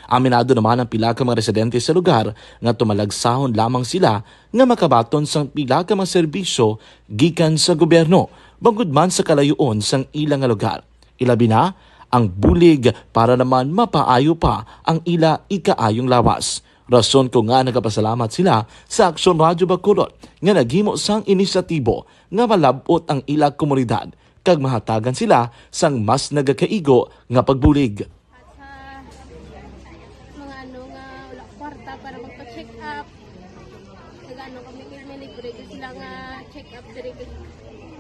Aminado naman ang pila ka mga residente sa lugar nga tumalagsahon lamang sila nga makabaton sang pila ka mga serbisyo gikan sa gobyerno, bangod man sa kalayoon sang ila nga lugar. Ilabi na, ang bulig para naman mapaayo pa ang ila ikaayong lawas. Rason ko nga nagapasalamat sila sa Aksyon Radyo Bacolod nga naghimo sang inisyatibo nga malab-ot ang ila komunidad kag mahatagan sila sang mas nagakaigo nga pagbulig. At sa mga ano nga wala kwarta para magpa-check up, nag-ano kami kay may libre gyud sila nga check up diri kay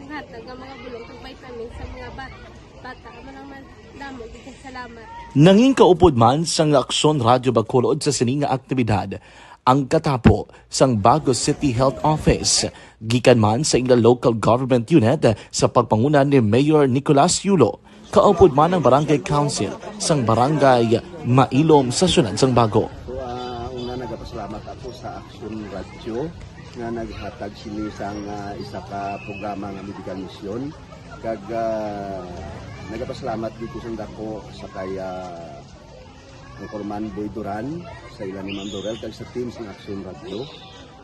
hatag nga mga bulong kag vitamins sa mga bat bata. Amo lang man damo gyud kay salamat. Nangin kaupod man sang Aksyon Radyo Bacolod sa sini nga aktibidad ang katapo sang Bago City Health Office, gikan man sa ila local government unit sa pagpanguna ni Mayor Nicolas Yulo, kaupod man ang Barangay Council sang Barangay Mailom sa siyudad sang Bago. So, ah, una, nagapasalamat ako sa Action Radio nga naghatag sini sang, ah, isa ka programa nga medical mission. Kag, ah, nagapasalamat gid ko sang dako sa kay, ah, Anchorman Boy Duran, sa ila ni Ma'am Dorel, kag sa team sang Action Radio.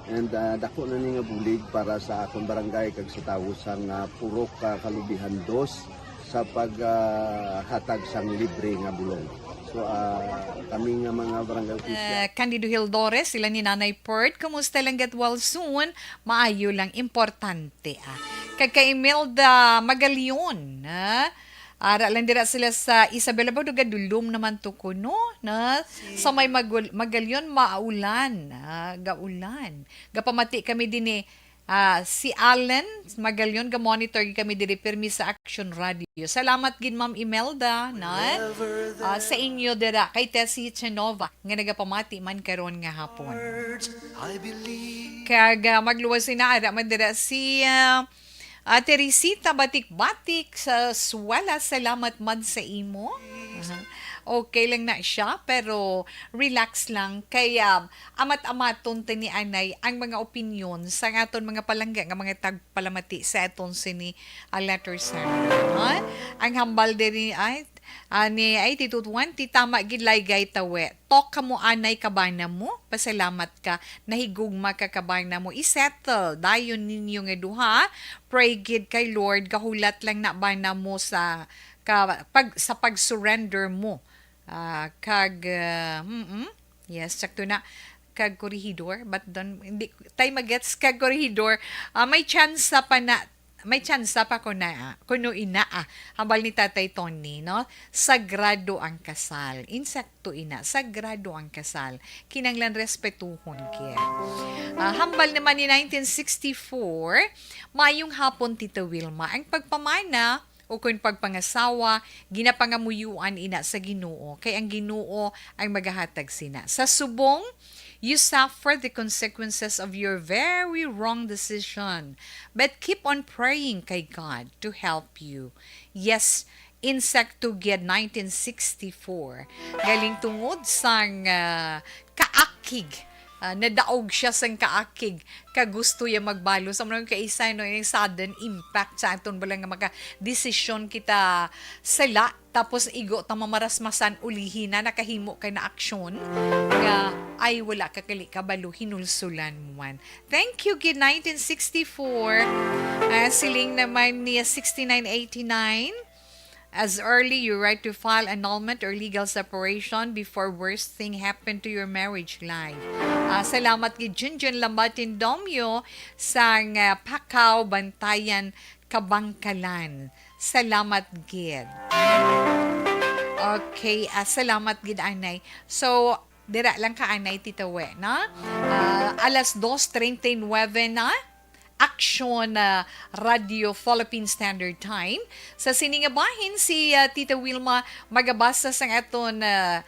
And, ah, dako na ni nga bulig para sa akon barangay kag sa tawo sang, ah, Purok, ah, Kalubihan Dos sa pag, ah, hatag sang libre nga bulong. So, ah, kami nga mga barangay official. Uh, Candido Hildores, sila ni Nanay Pert, kumusta lang, get well soon? Maayo lang, importante, ah. Kag kay Imelda Magalion, ah, ara lang dira sila sa Isabela, ba, Gadulom naman to kuno, na sa may Magul-, Magalion, maulan, ah, gaulan. Gapamati kami din ni, ah, si Allen Magalion, ga-monitor gid kami diri pirmi sa Action Radio. Salamat gid, Ma'am Imelda, na, ah, sa inyo dira kay Tessie Chenova nga nagapamati man karon nga hapon. Kag, ah, magluwas sina ara man dira si, ah, Ah, Teresita, batik-batik sa Suwala, salamat man sa imo. Aha. Okay lang na siya, pero relax lang. Kay, ah, amat-amaton tani anay ang mga opinyon sa aton mga palangga nga mga tagpalamati sa aton sini, ah, letter sender, ha? Ang hambal diri ay, ah, ni eighty-two twenty, tama gid, Laygay Tawe. Talk kamo anay kabana mo. Pasalamat ka. Nahigugma ka kabana mo. I-settle dayon ninyo nga duha. Pray gid kay Lord, gahulat lang na bana mo sa ka, pag, sa pag-surrender mo. Ah, kag, ah, mm, yes, sakto na. Kag korehidor, but don, hindi tay magets kag korehidor. Ah, may tsansa pa na, may tsansa pa ko na, kuno ina, ah. Hambal ni Tatay Tony, no? Sagrado ang kasal. Insakto ina, sagrado ang kasal. Kinanglan respetuhon gid. Ah, hambal naman ni nineteen sixty-four, "Mayong hapon, Tita Wilma. Ang pagpamana o kon pagpangasawa, ginapangamuyuan ina sa Ginoo, kay ang Ginoo ang magahatag sina. Sa subong, you suffer the consequences of your very wrong decision, but keep on praying kay God to help you." Yes, insakto gid, nineteen sixty-four. Galing tungod sang, ah, kaakig. Ah, nadaog siya sang kaakig, kag gusto niya magbalo. Sa mga kaisa, no, yung sudden impact sa aton bala nga maka-desisyon kita sala, tapos igo ta mamarasmasan ulihi na nakahimo ka na aksyon nga ay wala ka kali kabalo, hinulsulan mo man. Thank you gid, nineteen sixty-four. Ah, siling naman niya, sixty-nine eighty-nine. "As early you write to file annulment or legal separation before worst thing happen to your marriage life." Ah, salamat gid, Junjun Lambatin Domyo sang, ah, Pacau, Bantayan, Kabangkalan. Salamat gid. Okay, ah, salamat gid, anay. So, dira lang ka, anay, Tita We, na? Ah, alas dos treinta y nueve na. Aksyon, ah, Radio Philippine Standard Time. Sa sini nga bahin, si, ah, Tita Wilma magabasa sang aton, ah,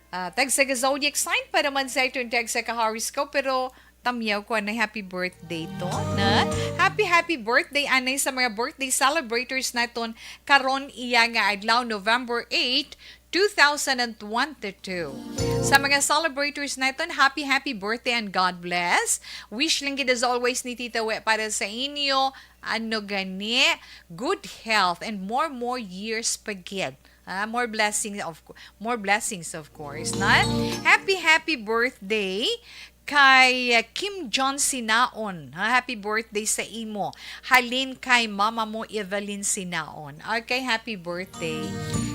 ah, tagsa ka zodiac sign para man sa aton tagsa ka horoscope, pero tamyaw ko anay, happy birthday to, na? Happy, happy birthday anay sa mga birthday celebrators naton karon iya nga adlaw, November eight, two thousand and twenty-two. Sa mga celebrators naton, happy, happy birthday and God bless. Wish lang gid as always ni Tita We para sa inyo, ano gani, good health and more, more years pa gid. Ah, more blessings of cou-, more blessings, of course, na? Happy, happy birthday kay, uh, Kim John Sinaon. Ha, happy birthday sa imo. Halin kay mama mo, Evelyn Sinaon. Okay, happy birthday.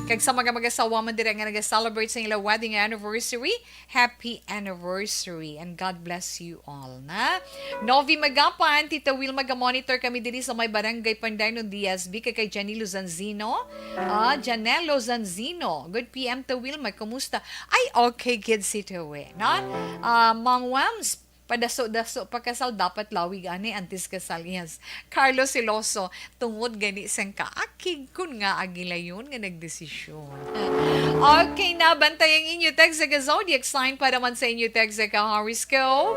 Kag sa mga mag-asawa man dira nga nag-celebrate sa ilang wedding anniversary, happy anniversary and God bless you all, na? Novi Magapan, Tita Wilma, ga-monitor kami diri sa may Barangay Pandanon, D S B, kay, kay Janilo Zanzino. Ah, Janelo Zanzino. Good P M, Tita Wilma, kumusta? Ay, okay gid si Tita We, no? Ah, Mang Wams, padaso-daso pa kasal, dapat lawig ani antes kasal. Yes. Carlos Celoso, tungod gani sang kaakig, kun ngaa gilayon nga nagdesisyon. Okay na, bantay ang inyo tagsa ka zodiac sign para man sa inyo tagsa ka horoscope.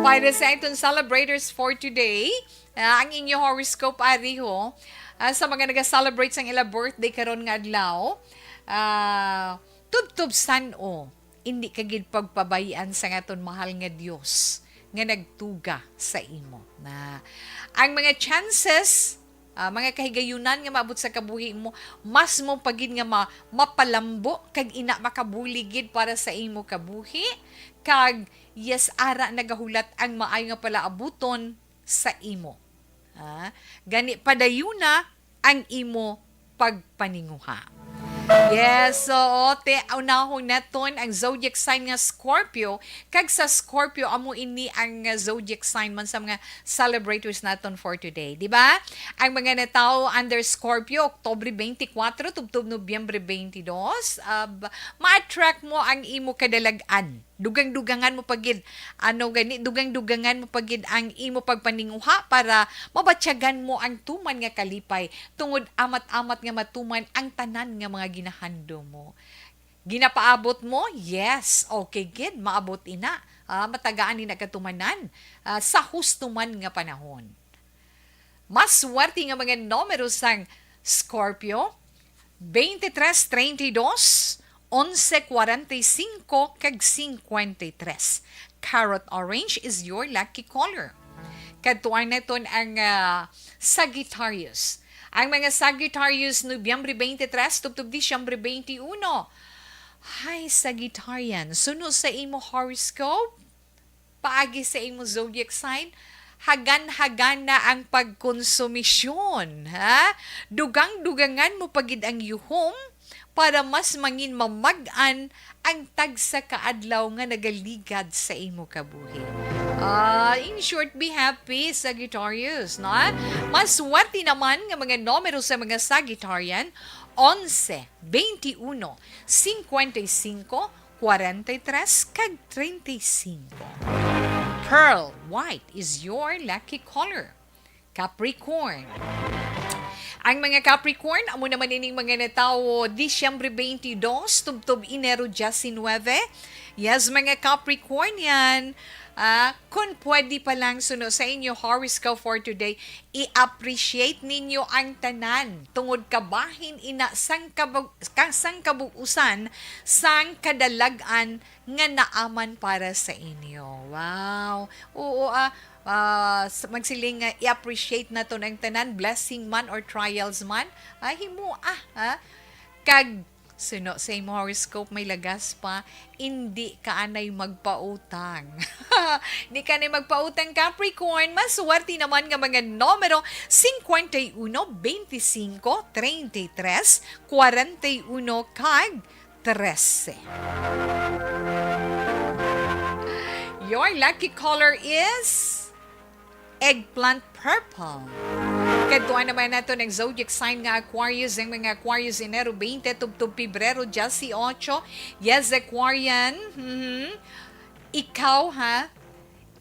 Para sa aton celebrators for today, ah, ang inyo horoscope ari ho, ah, sa mga nag-celebrate sang ila birthday karon nga adlaw, ah, tubtob san-o, indi ka gid pagpabay-an sang aton mahal nga Dios nga nagtuga sa imo. Na ang mga chances, ah, mga kahigayunan nga maabot sa kabuhi mo, mas mo pa gid nga ma-, mapalambo kag ina makabulig gid para sa imo kabuhi. Kag yes, ara nagahulat ang maayo nga palaabuton sa imo. Ah, gani, padayuna ang imo pagpaninguha. Yes, so, te, unahon naton ang zodiac sign nga Scorpio, kag sa Scorpio, amo ini ang, uh, zodiac sign man sa mga celebrators naton for today, di ba? Ang mga natawo under Scorpio, Oktubre twenty-four, tubtob Nobyembre twenty-two, uh, ma-attract mo ang imo kadalag-an. Dugang-dugangan mo pa gid, ano gani, dugang-dugangan mo pa gid ang imo pagpaninguha para mabatyagan mo ang tuman nga kalipay, tungod amat-amat nga matuman ang tanan nga mga ginahandom mo. Ginapaabot mo? Yes, okay gid, maabot ina. Ah, matagaan ni nagkatumanan, ah, sa husto man nga panahon. Mas swerte nga mga numero sang Scorpio, twenty-three, thirty-two, eleven, forty-five, kag fifty-three. Carrot orange is your lucky color. Kadtuan naton ang, ah, Sagittarius. Ang mga Sagittarius, Nobyembre twenty-three tubtob Disyembre twenty-uno. Hi, Sagittarian. Suno sa imo horoscope, paagi sa imo zodiac sign, hagan-hagan na ang pagkonsumisyon, ha? Dugang-dugangan mo pa gid ang yuhom para mas mangin mamag-an ang tagsa ka adlaw nga nagaligad sa imo kabuhi. Ah, in short, be happy, Sagittarius, no? Mas swerte naman nga mga numero sa mga Sagittarian, onse, twenty-uno, cincuenta y cinco, cuarenta y tres, kag treinta y cinco. Pearl white is your lucky color. Capricorn. Ang mga Capricorn, amo naman ining mga natawo Disyembre twenty-dos tubtob Enero diecinuebe. Yes, mga Capricornian, ah, kung pwede pa lang suno sa inyo horoscope for today, i-appreciate ninyo ang tanan tungod kabahin ina sang kabag-, ka-, sang kabug-usan sang kadalag-an nga naaman para sa inyo. Wow. Oo, ah, ah, s-, magsiling nga i-appreciate naton ang tanan, blessing man or trials man. Ah, himo, ah, ha? Kag suno sa imo horoscope, may lagas pa, indi ka anay magpautang. Di ka anay magpautang, Capricorn. Mas swerte naman nga mga numero cincuenta y uno, veinticinco, treinta y tres, cuarenta y uno, kag trese. Your lucky color is eggplant purple. Kadtuan naman naton ang zodiac sign nga Aquarius, ang mga Aquarius, Enero twenty tubtob Pebrero dieciocho. Yes, Aquarian. Mhm. Ikaw, ha?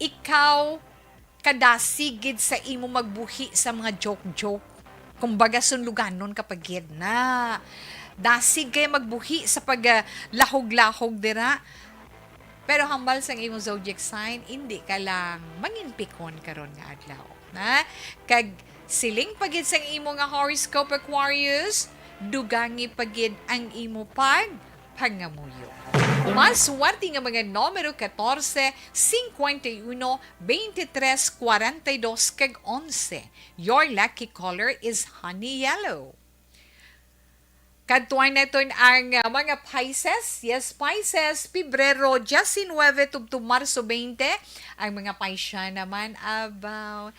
Ikaw, kadasig gid sa imo magbuhi sa mga joke-joke. Kumbaga, sunluganon ka pa gid na. Dasig kay magbuhi sa pag, ah, lahog-lahog dira. Pero hambal sang imong zodiac sign, indi ka lang manginpikon karon nga adlaw, na? Kag siling pa gid sang imo nga horoscope, Aquarius, dugangi pa gid ang imo pag pangamuyo. Mas swerte nga mga numero catorce, cincuenta y uno, veintitrés, cuarenta y dos, kag onse. Your lucky color is honey yellow. Kadtuan naton ang, ah, mga Pisces. Yes, Pisces, Pebrero diecinuebe tubtob Marso twenty. Ang mga Pisces naman, abaw,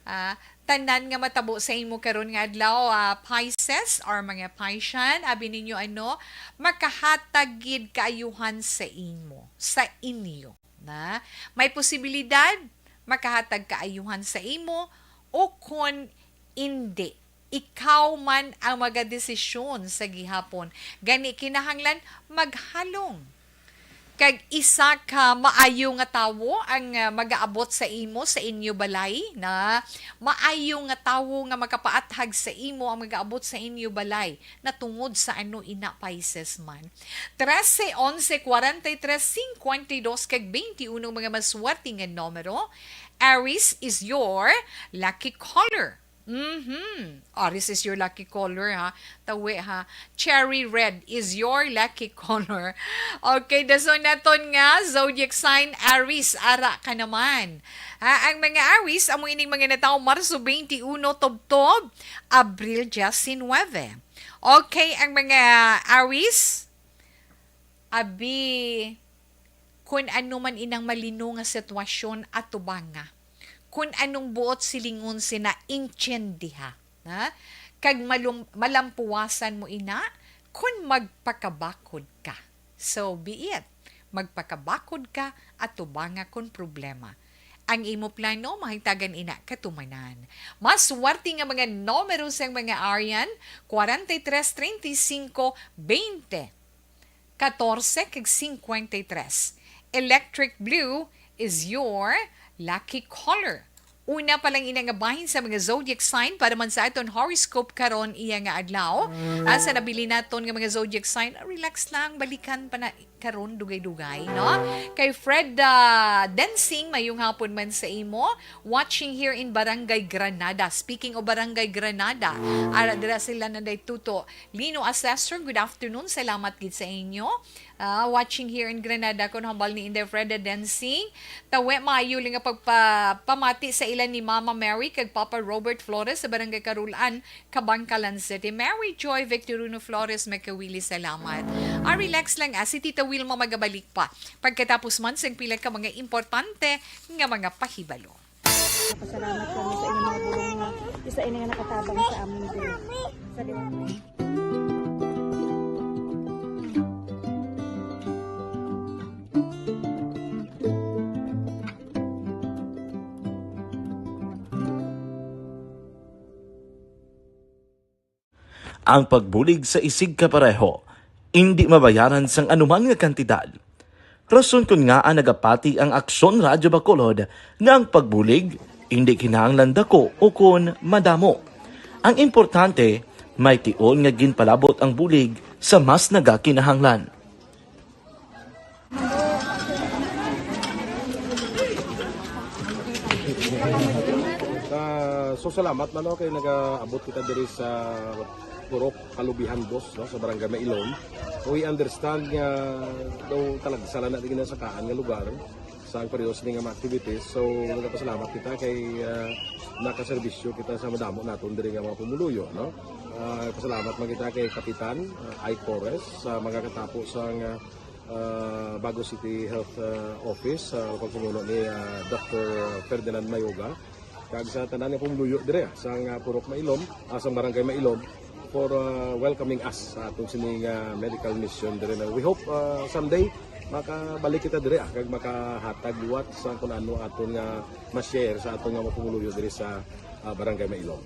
ah, tanan nga matabo sa imo karon nga adlaw, ah, Pisces or mga Pisces, abi ninyo ano, makahatag gid kaayuhan sa imo, sa inyo, na may posibilidad makahatag kaayuhan sa imo, o kon indi, ikaw man ang magadesisyon sa gihapon. Gani, kinahanglan maghalong. Kag isa ka maayo nga tawo ang, ah, magaabot sa imo, sa inyo balay, na maayo nga tawo nga makapaathag sa imo ang magaabot sa inyo balay, na tungod sa ano ina, Pisces man. Trese, onse, cuarenta y tres, cincuenta y dos, kag veintiuno, mga maswerte nga numero. Aries is your lucky color. Mhm. Aries is your lucky color, ha? Tawi, ha? Cherry red is your lucky color. Okay, dason naton nga zodiac sign, Aries, ara ka naman. Ha, ang mga Aries, amo ining mga natawo Marso twenty-uno tubtob Abril diecinuebe. Okay, ang mga Aries, abi, kun ano man inang malino nga sitwasyon, atubanga. Kun anong buot silingon sina, intindiha, ha? Kag malum-, malampuwasan mo ina kun magpakabakod ka. So be it. Magpakabakod ka, atubanga kun problema. Ang imo plano, mahitagan ina katumanan. Mas swerte nga mga numero sang mga Arian, cuarenta y tres, treinta y cinco, veinte, catorce, kag cincuenta y tres. Electric blue is your lucky color. Una pa lang ina nga bahin sa mga zodiac sign para man sa aton horoscope karon iya nga adlaw. Asa nabilin naton nga mga zodiac sign, relax lang, balikan pa na karon dugay-dugay, no? Kay Fred, ah, Densing, mayong hapon man sa imo. Watching here in Barangay Granada. Speaking of Barangay Granada, ara dira sila Nanday Tuto. Lino Assessor, good afternoon. Salamat gid sa inyo. Ah, watching here in Granada, kun hambal ni Inday Freda Densing. Tawe, maayo lang nga pagpapamati sa ila ni Mama Mary kag Papa Robert Flores sa Barangay Carulan, Kabankalan City. Mary Joy Victorino Flores, makawili salamat. Ah, relax lang, ah, si Tita Wilma magabalik pa pagkatapos man sang pila ka mga importante nga mga pahibalo. Pasalamat kami sa inyong mga bulong nga isa ini nga nakatabang sa amin diri sa liwanag. Ang pagbulig sa isigkapareho indi mabayaran sang anuman nga kantidad. Rason kon ngaa nagapati ang Aksyon Radyo Bacolod nga ang pagbulig indi kinahanglan dako ukon madamo. Ang importante, may tion nga ginpalabot ang bulig sa mas nagakinahanglan. Ah, so salamat man, no, kay nagaabot kita diri sa Purok Kalubihan Dos, no, sa Barangay Mailom. We understand nga daw talagsa lang na di ginasakaan nga lugar sa ang periodo sini nga mga activities. So nagapasalamat kita kay, ah, nakaserbisyo kita sa madamo naton diri nga mga pumuluyo, no. Ah, pasalamat man kita kay Kapitan, ah, Ike Torres sa mga katapo sa nga ah, Bago City Health, ah, Office, sa pagpamuno ni, ah, Doctor Ferdinand Mayoga, kag sa tanan nga pumuluyo dire, ah, sang, ah, Purok Mailom, ah, sang Barangay Mailom, for, ah, welcoming us sa atong sining, ah, medical mission dire na we hope, ah, someday makabalik kita dire, ah, kag makahatag liwat sa kung ano aton nga ma-share sa aton nga mga pumuluyo dire sa, ah, Barangay Mailom.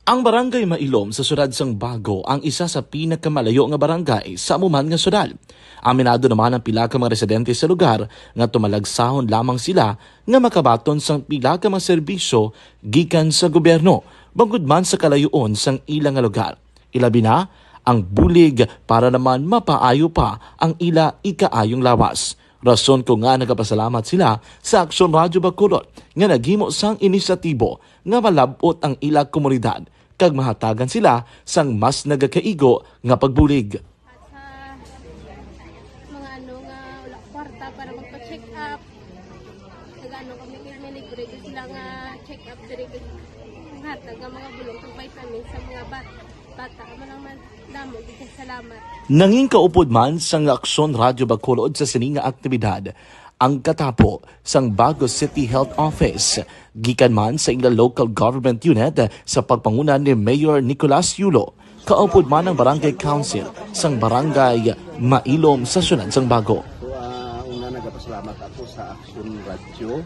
Ang Barangay Mailom sa siyudad sang Bago ang isa sa pinakamalayo nga barangay sa amo man nga siyudad. Aminado naman ang pila ka mga residente sa lugar nga tumalagsahon lamang sila nga makabaton sang pila ka mga serbisyo gikan sa gobyerno, bangod man sa kalayoon sang ila nga lugar. Ilabi na ang bulig para naman mapaayo pa ang ila ikaayong lawas. Rason ko nga nagapasalamat sila sa Aksyon Radyo Bacolod nga naghimo sang inisyatibo nga malab-ot ang ila komunidad kag mahatagan sila sang mas nagakaigo nga pagbulig. At sa mga ano nga wala kwarta para magpa-check up, nag-ano kami, may libre gyud sila nga check up diri, kag hatag nga mga bulong kag vitamins sa mga bat-, bata. Amo lang man, damo gyud kay salamat. Nangin kaupod man sang Aksyon Radyo Bacolod sa sini nga aktibidad ang katapo sang Bago City Health Office, gikan man sa ila local government unit sa pagpanguna ni Mayor Nicolas Yulo, kaupod man ang Barangay Council sang Barangay Mailom sa siyudad sang Bago. So, ah, una, nagapasalamat ako sa Aksyon Radyo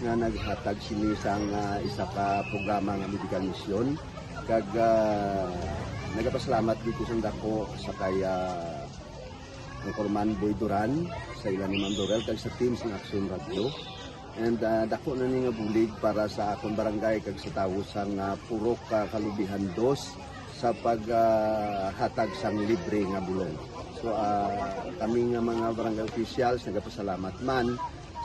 nga naghatag sini sang, ah, isa ka programa nga medical mission. Kag, ah, nagapasalamat dito sa dako sa kay, ah, Anchorman Boy Duran, sa ila ni Ma'am Dorel, kag sa team sang Aksyon Radyo. And, ah, dako na ni nga bulig para sa akon barangay kag sa tawo sang, ah, Purok, ah, Kalubihan Dos sa pag, ah, hatag sang libre nga bulong. So, ah, kami nga mga barangay officials nagapasalamat man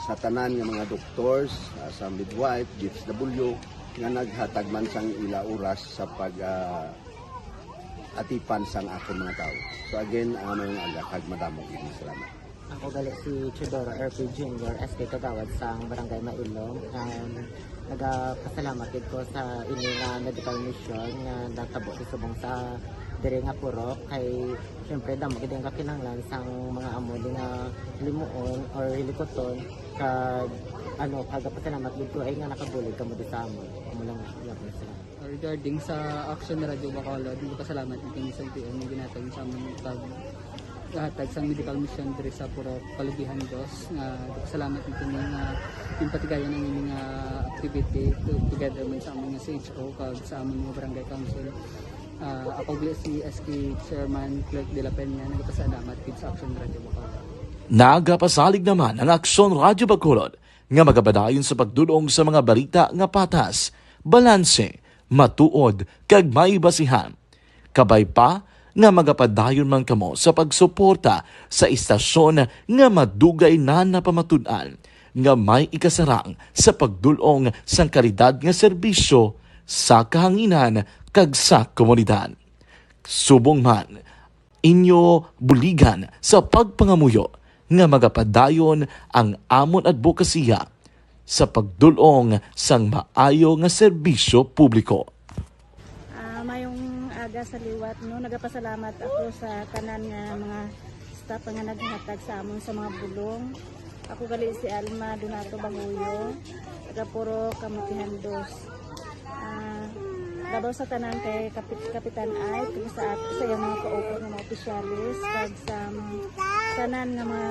sa tanan nga mga doctors, ah, sa midwife, D S W, nga naghatag man sang ila oras sa pag, ah, atipan sang akon mga tawo. So again, ah, mayong aga kag madamo gid nga salamat. Ako gali si Teodoro R P Junior, S K Kagawad sang Barangay Mailom. Um, nagapasalamat gid ko sa ini nga medical mission nga natabo sa subong sa diri nga purok. Kay, syempre, damo gid ang kakinahanglan sang mga amo di nga limuon or hilikuton. Kag, ano, kagapasalamat gid ko ay nga nakabulig kamo di sa amon. Amo lang, iya ko na sila. Regarding sa Action Radio Bacolod, nagpasalamat din kami sa L T O nga ginhatag sa amon pag hatag sang medical mission diri sa Purok Kalubihan Dos. Nga, nagpasalamat din kami nga ginpatigayon ang ini nga activity to-, together man sa amon nga C H O kag sa amon nga barangay council. Ah, ako gali si S K Chairman Clerk de la Peña, nagpasalamat gid sa Action Radio Bacolod. Nagapasalig naman ang Aksyon Radyo Bacolod nga magapadayon sa pagdul-ong sa mga balita nga patas, balanse, matuod, kag may basihan. Kabay pa nga magapadayon man kamo sa pagsuporta sa istasyon nga madugay na napamatud-an nga may ikasarang sa pagdul-ong sang kalidad nga serbisyo sa kahanginan kag sa komunidad. Subong man, inyo buligan sa pagpangamuyo nga magapadayon ang amon adbokasiya sa pagdul-ong sang maayo nga serbisyo publiko. Ah, mayong aga sa liwat, no? Nagapasalamat ako sa tanan nga mga staff nga naghatag sa amon sa mga bulong. Ako gali si Alma Donato Baguyo, taga Purok Kamutihan Dos. Ah, labaw sa tanan kay Kapit Kapitan Ike, kag sa at sa iyang mga kaupod nga mga opisyalis, kag sa mga tanan nga mga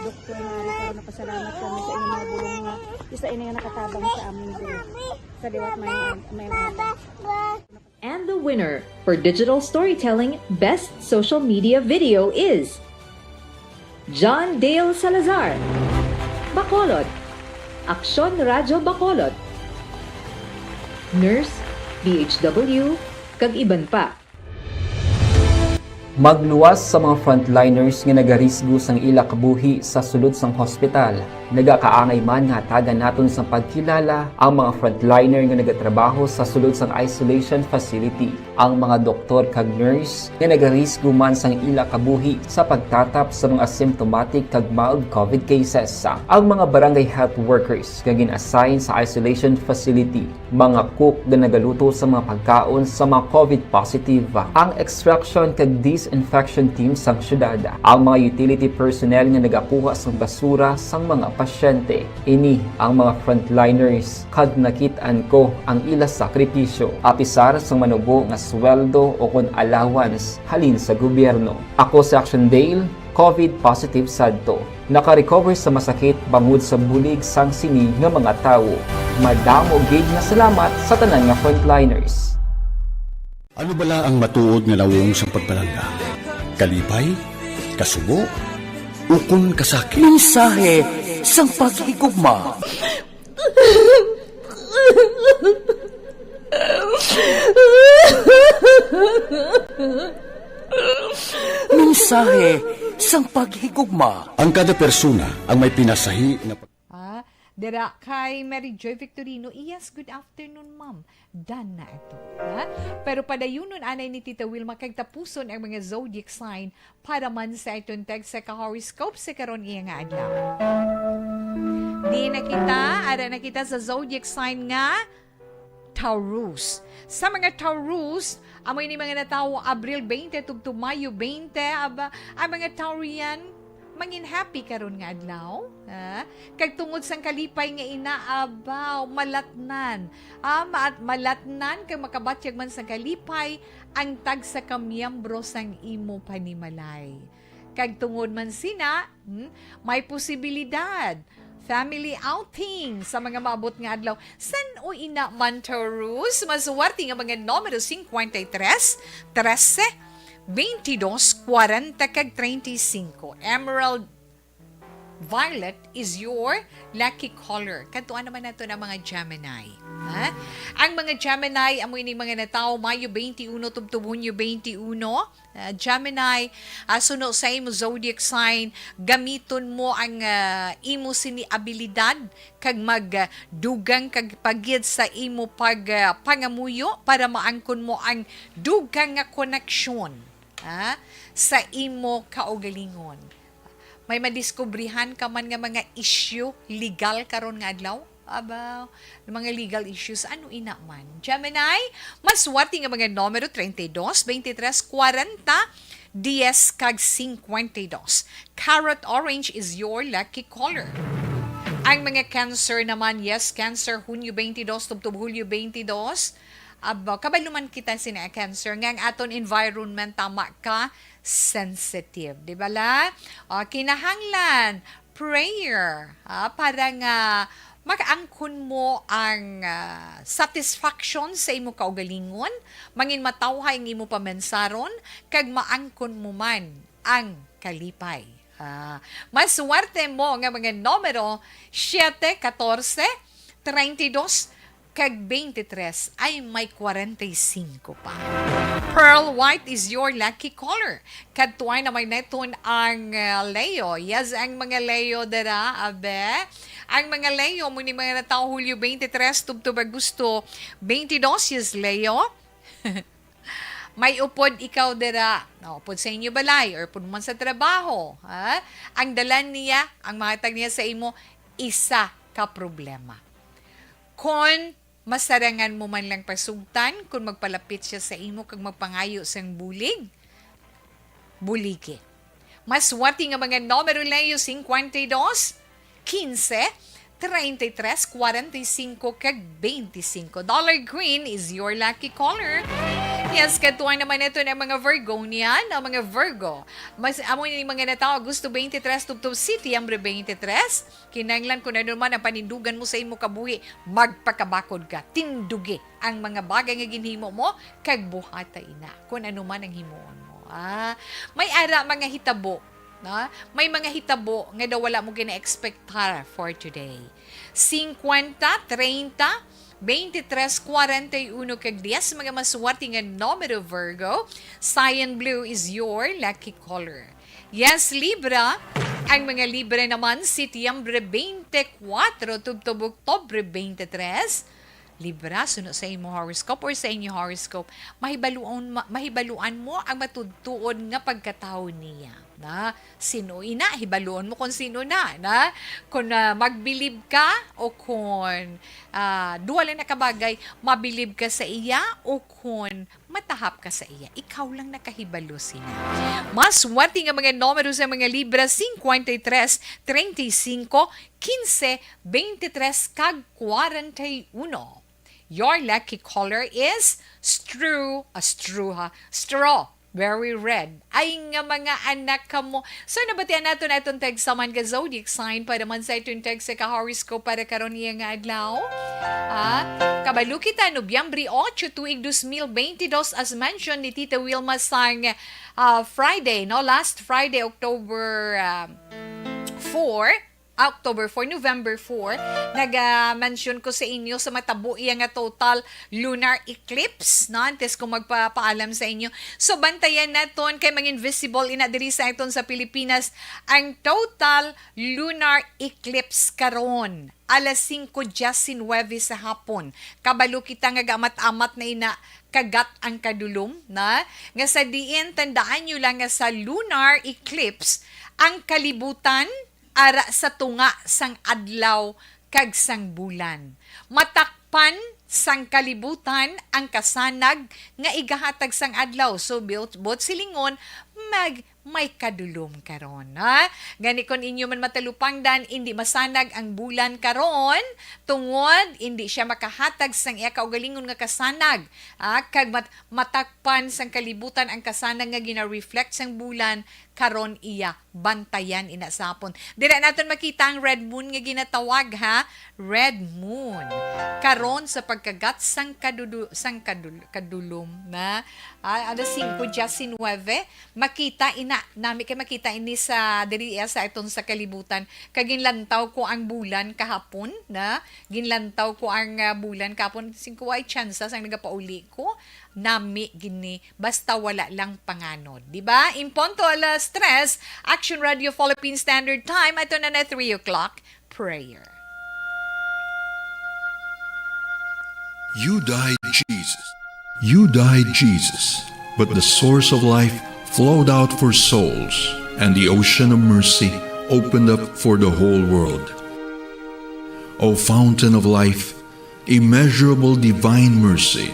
doktor nga ari karon, napasalamat kami sa inyong mga bulong nga isa ini nga nakatabang sa amon diri. Sa liwat may may And the winner for digital storytelling best social media video is John Dale Salazar, Bacolod, Aksyon Radyo Bacolod, Nurse, B H W, kag iban pa. Magluwas sa mga frontliners nga nagarisgo sang ila kabuhi sa sulod sang hospital. Nagakaangay man nga hatagan naton sang pagkilala ang mga frontliner nga nagatrabaho sa sulod sang isolation facility, ang mga doktor kag nurse nga nagarisgo man sang ila kabuhi sa pagtatap sa mga symptomatic kag mild COVID cases, ang mga barangay health workers nga gin-assign sa isolation facility, mga cook nga nagaluto sa mga pagkaon sa mga COVID positive, ang extraction kag disinfection team sang syudad, ang mga utility personnel nga nagakuha sang basura sang mga pasyente. Ini ang mga frontliners kag nakit-an ko ang ila sakripisyo, apisar sang manubo nga sweldo o kon allowance halin sa gobyerno. Ako si Action Dale, COVID positive sadto. Naka-recover sa masakit bangod sa bulig sang sini nga mga tawo. Madamo gid nga salamat sa tanan nga frontliners. Ano bala ang matuod nga nawong sang pagpalangga? Kalipay? Kasubo? Ukon kasakit? Mensahe sang paghigugma. Mensahe sang paghigugma. Ang kada persona ang may pinasahi nga pag- Ah, dira kay Mary Joy Victorino, "Yes, good afternoon, ma'am." Done na ito. Ha? Pero padayunon anay ni Tita Wilma kag tapuson ang mga zodiac sign para man sa aton tag sa ka-horoscope sa karon iya nga adlaw. Di na kita, ara na kita sa zodiac sign nga Taurus. Sa mga Taurus, amo ini mga natawo Abril twenty tubtob Mayo twenty, aba, ang mga Taurian mangin happy karon nga adlaw, ha? Kag tungod sang kalipay nga ina, abaw, malatnan. Ah, ma-, malatnan kag makabatyag man sang kalipay ang tagsa ka miyembro sang imo panimalay. Kag tungod man sina, hmm, may posibilidad family outing sa mga maabot nga adlaw. San-o ina man, Taurus? Maswerte nga mga numero cincuenta y tres, trece, veintidós, cuarenta, kag treinta y cinco. Emerald violet is your lucky color. Kadtuan naman nato ang mga Gemini. Ha? Ang mga Gemini, amo ini mga natawo Mayo twenty-one tubtob Hunyo twenty-one. Ah, Gemini, ah, suno sa imo zodiac sign, gamiton mo ang, ah, imo sini abilidad kag mag, ah, dugang kag pagid sa imo pag, ah, pangamuyo para maangkon mo ang dugang nga koneksyon, ah, sa imo kaugalingon. May madiskubrihan ka man nga mga issue legal karon nga adlaw? Aba, mga legal issues, ano ina man? Gemini, maswerte nga mga numero treinta y dos, veintitrés, cuarenta, diez, kag cincuenta y dos. Carrot orange is your lucky color. Ang mga Cancer naman, yes, Cancer, Hunyo twenty-two tubtob Hulyo twenty-two. Aba, kabalo man kita sina Cancer nga ang aton environment tama ka sensitive, di ba la? O, kinahanglan prayer, ha, para nga makaangkon mo ang, ah, satisfaction sa imo kaugalingon, mangin matawhay ang imo pamensaron, kag maangkon mo man ang kalipay. Ah, mas swerte mo nga mga numero, siete, katorse, treinta y dos, kag twenty-tres. Ay, may kwarenta y singko pa. Pearl white is your lucky color. Kadtuan naman naton ang, ah, Leo. Yes, ang mga Leo dira, abe. Ang mga Leo, mo ni mga natawo Hulyo twenty-tres, tubtob Agosto twenty-dos, yes, Leo. May upod ikaw dira, no, upod sa inyo balay, or upod man sa trabaho, ha? Ang dalan niya, ang mahatag niya sa imo, isa ka problema. Kon masarangan mo man lang pasugtan, kon magpalapit siya sa imo kag magpangayo sang bulig, buligi. Mas wati nga mga numero, Leo, cincuenta y dos, quince, treinta y tres, cuarenta y cinco, kag veinticinco. Dollar green is your lucky color. Yes, katuan naman ito ng mga Virgonian, ang mga Virgo. Mas amo ni mga natawo Agosto twenty-three, tubtob Setyembre twenty-three. Kinahanglan, kung ano man ang panindugan mo sa imo kabuhi, magpakabakod ka. Tindugi ang mga bagay nga ginhimo mo, kag buhata ina, kung ano man ang himuon mo. Ah, may ara mga hitabo, no? May mga hitabo nga daw wala mo gina-expectar for today. Cincuenta, treinta, veintitrés, cuarenta y uno, kag diez, mga maswerte nga numero, Virgo. Cyan blue is your lucky color. Yes, Libra. Ang mga Libra naman, Setyembre twenty-four tubtob Oktubre twenty-three. Libra, suno sa imo horoscope or sa inyo horoscope, mahibaluan, ma-, mahibaluan mo ang matuod-tuod nga pagkatawo niya. Na, sino ina? Hibaluon mo kung sino na, na? Kung, ah, magbilib ka o kung, ah, duha lang na kabagay, mabilib ka sa iya o kung matahap ka sa iya. Ikaw lang nakahibalo sina. Mas swerte nga mga numero sa mga Libra, cincuenta y tres, treinta y cinco, quince, veintitrés, kag cuarenta y uno. Your lucky color is straw, a straw, ha? Strawberry red. Ay nga mga anak ka mo. So, nabatian nato na itong tag sa man ka zodiac sign para man sa itong tag sa ka-horoscope para karon niya nga adlaw. Ah, kabalo kita, Nobyembre ocho, tuig dos mil veintidós, as mentioned ni Tita Wilma sang, ah, Friday, no? Last Friday, October, ah, four, October four, November four, naga-mention ko sa inyo sa matabo iya nga total lunar eclipse, no? Antes ko magpapaalam sa inyo. So, bantayan naton kay mangin visible ina diri sa aton sa Pilipinas ang total lunar eclipse karon, alas singko diecinuebe sa hapon. Kabalo kita nga gaamat-amat na ina kagat ang kadulom, na? Nga sa diin, tandaan nyo lang nga sa lunar eclipse, ang kalibutan ara sa tunga sang adlaw kag sang bulan. Matakpan sang kalibutan ang kasanag nga igahatag sang adlaw. So, buot, buot silingon, mag, may kadulom karon, ha? Gani, kon inyo man matalupangdan, indi masanag ang bulan karon, tungod indi siya makahatag sang iya kaugalingon nga kasanag, ha? Kag mat-, matakpan sang kalibutan ang kasanag nga gina-reflect sang bulan, karon iya bantayan ina sa hapon. Dira naton makita ang red moon nga ginatawag, ha? Red moon. Karon sa pagkagat sang kadudu-, sang kadul-, kadulom na, ah, alas singko diecinuebe, makita ina nami kay makita ini sa diri, ah, sa aton sa kalibutan. Kag ginlantaw ko ang bulan kahapon, na? Ginlantaw ko ang, ah, bulan kahapon. Singko ay tsansa sang nagapauli ko. Nami gini, basta wala lang panganod. Di ba? In punto alas tres, Action Radio Philippine Standard Time, ito na na three o'clock prayer. You died, Jesus. You died, Jesus, but the source of life flowed out for souls, and the ocean of mercy opened up for the whole world. O fountain of life, immeasurable divine mercy,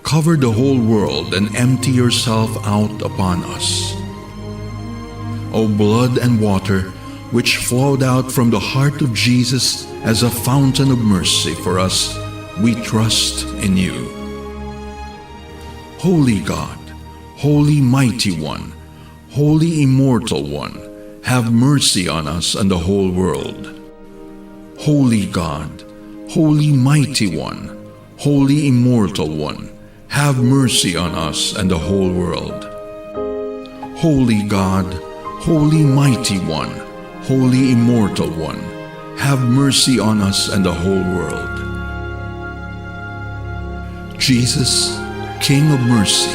cover the whole world and empty yourself out upon us. O blood and water, which flowed out from the heart of Jesus as a fountain of mercy for us, we trust in you. Holy God, Holy Mighty One, Holy Immortal One, have mercy on us and the whole world. Holy God, Holy Mighty One, Holy Immortal One, have mercy on us and the whole world. Holy God, Holy Mighty One, Holy Immortal One, have mercy on us and the whole world. Jesus, King of Mercy,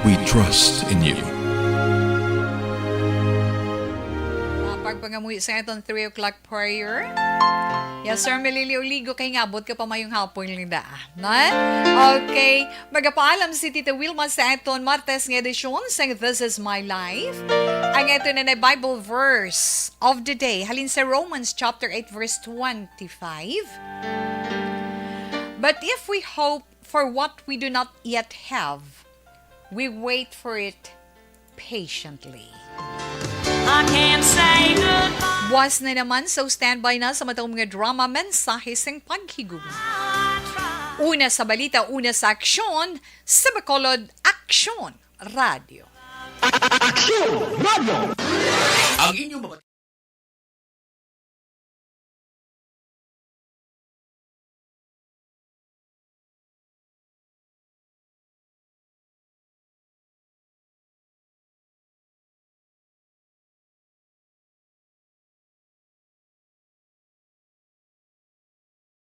we trust in you. Ah, pagpangamuhi sa aton three o'clock prayer. Yes, Sir Melilio Ligo, kay ngabot ka pa mayong hapon, Linda. Na? Okay. Magapaalam si Tita Wilma sa aton Martes nga edisyon sang This Is My Life. Ang ato na na Bible verse of the day, halin sa Romans chapter eight, verse twenty-five. But if we hope for what we do not yet have, we wait for it patiently. I can't say goodbye. Buwas na naman, so standby na sa matong mga drama, mensahe sing paghigugma. Una sa balita, una sa aksyon, sa Bacolod Aksyon Radio. Aksyon Radio! Ang inyong mga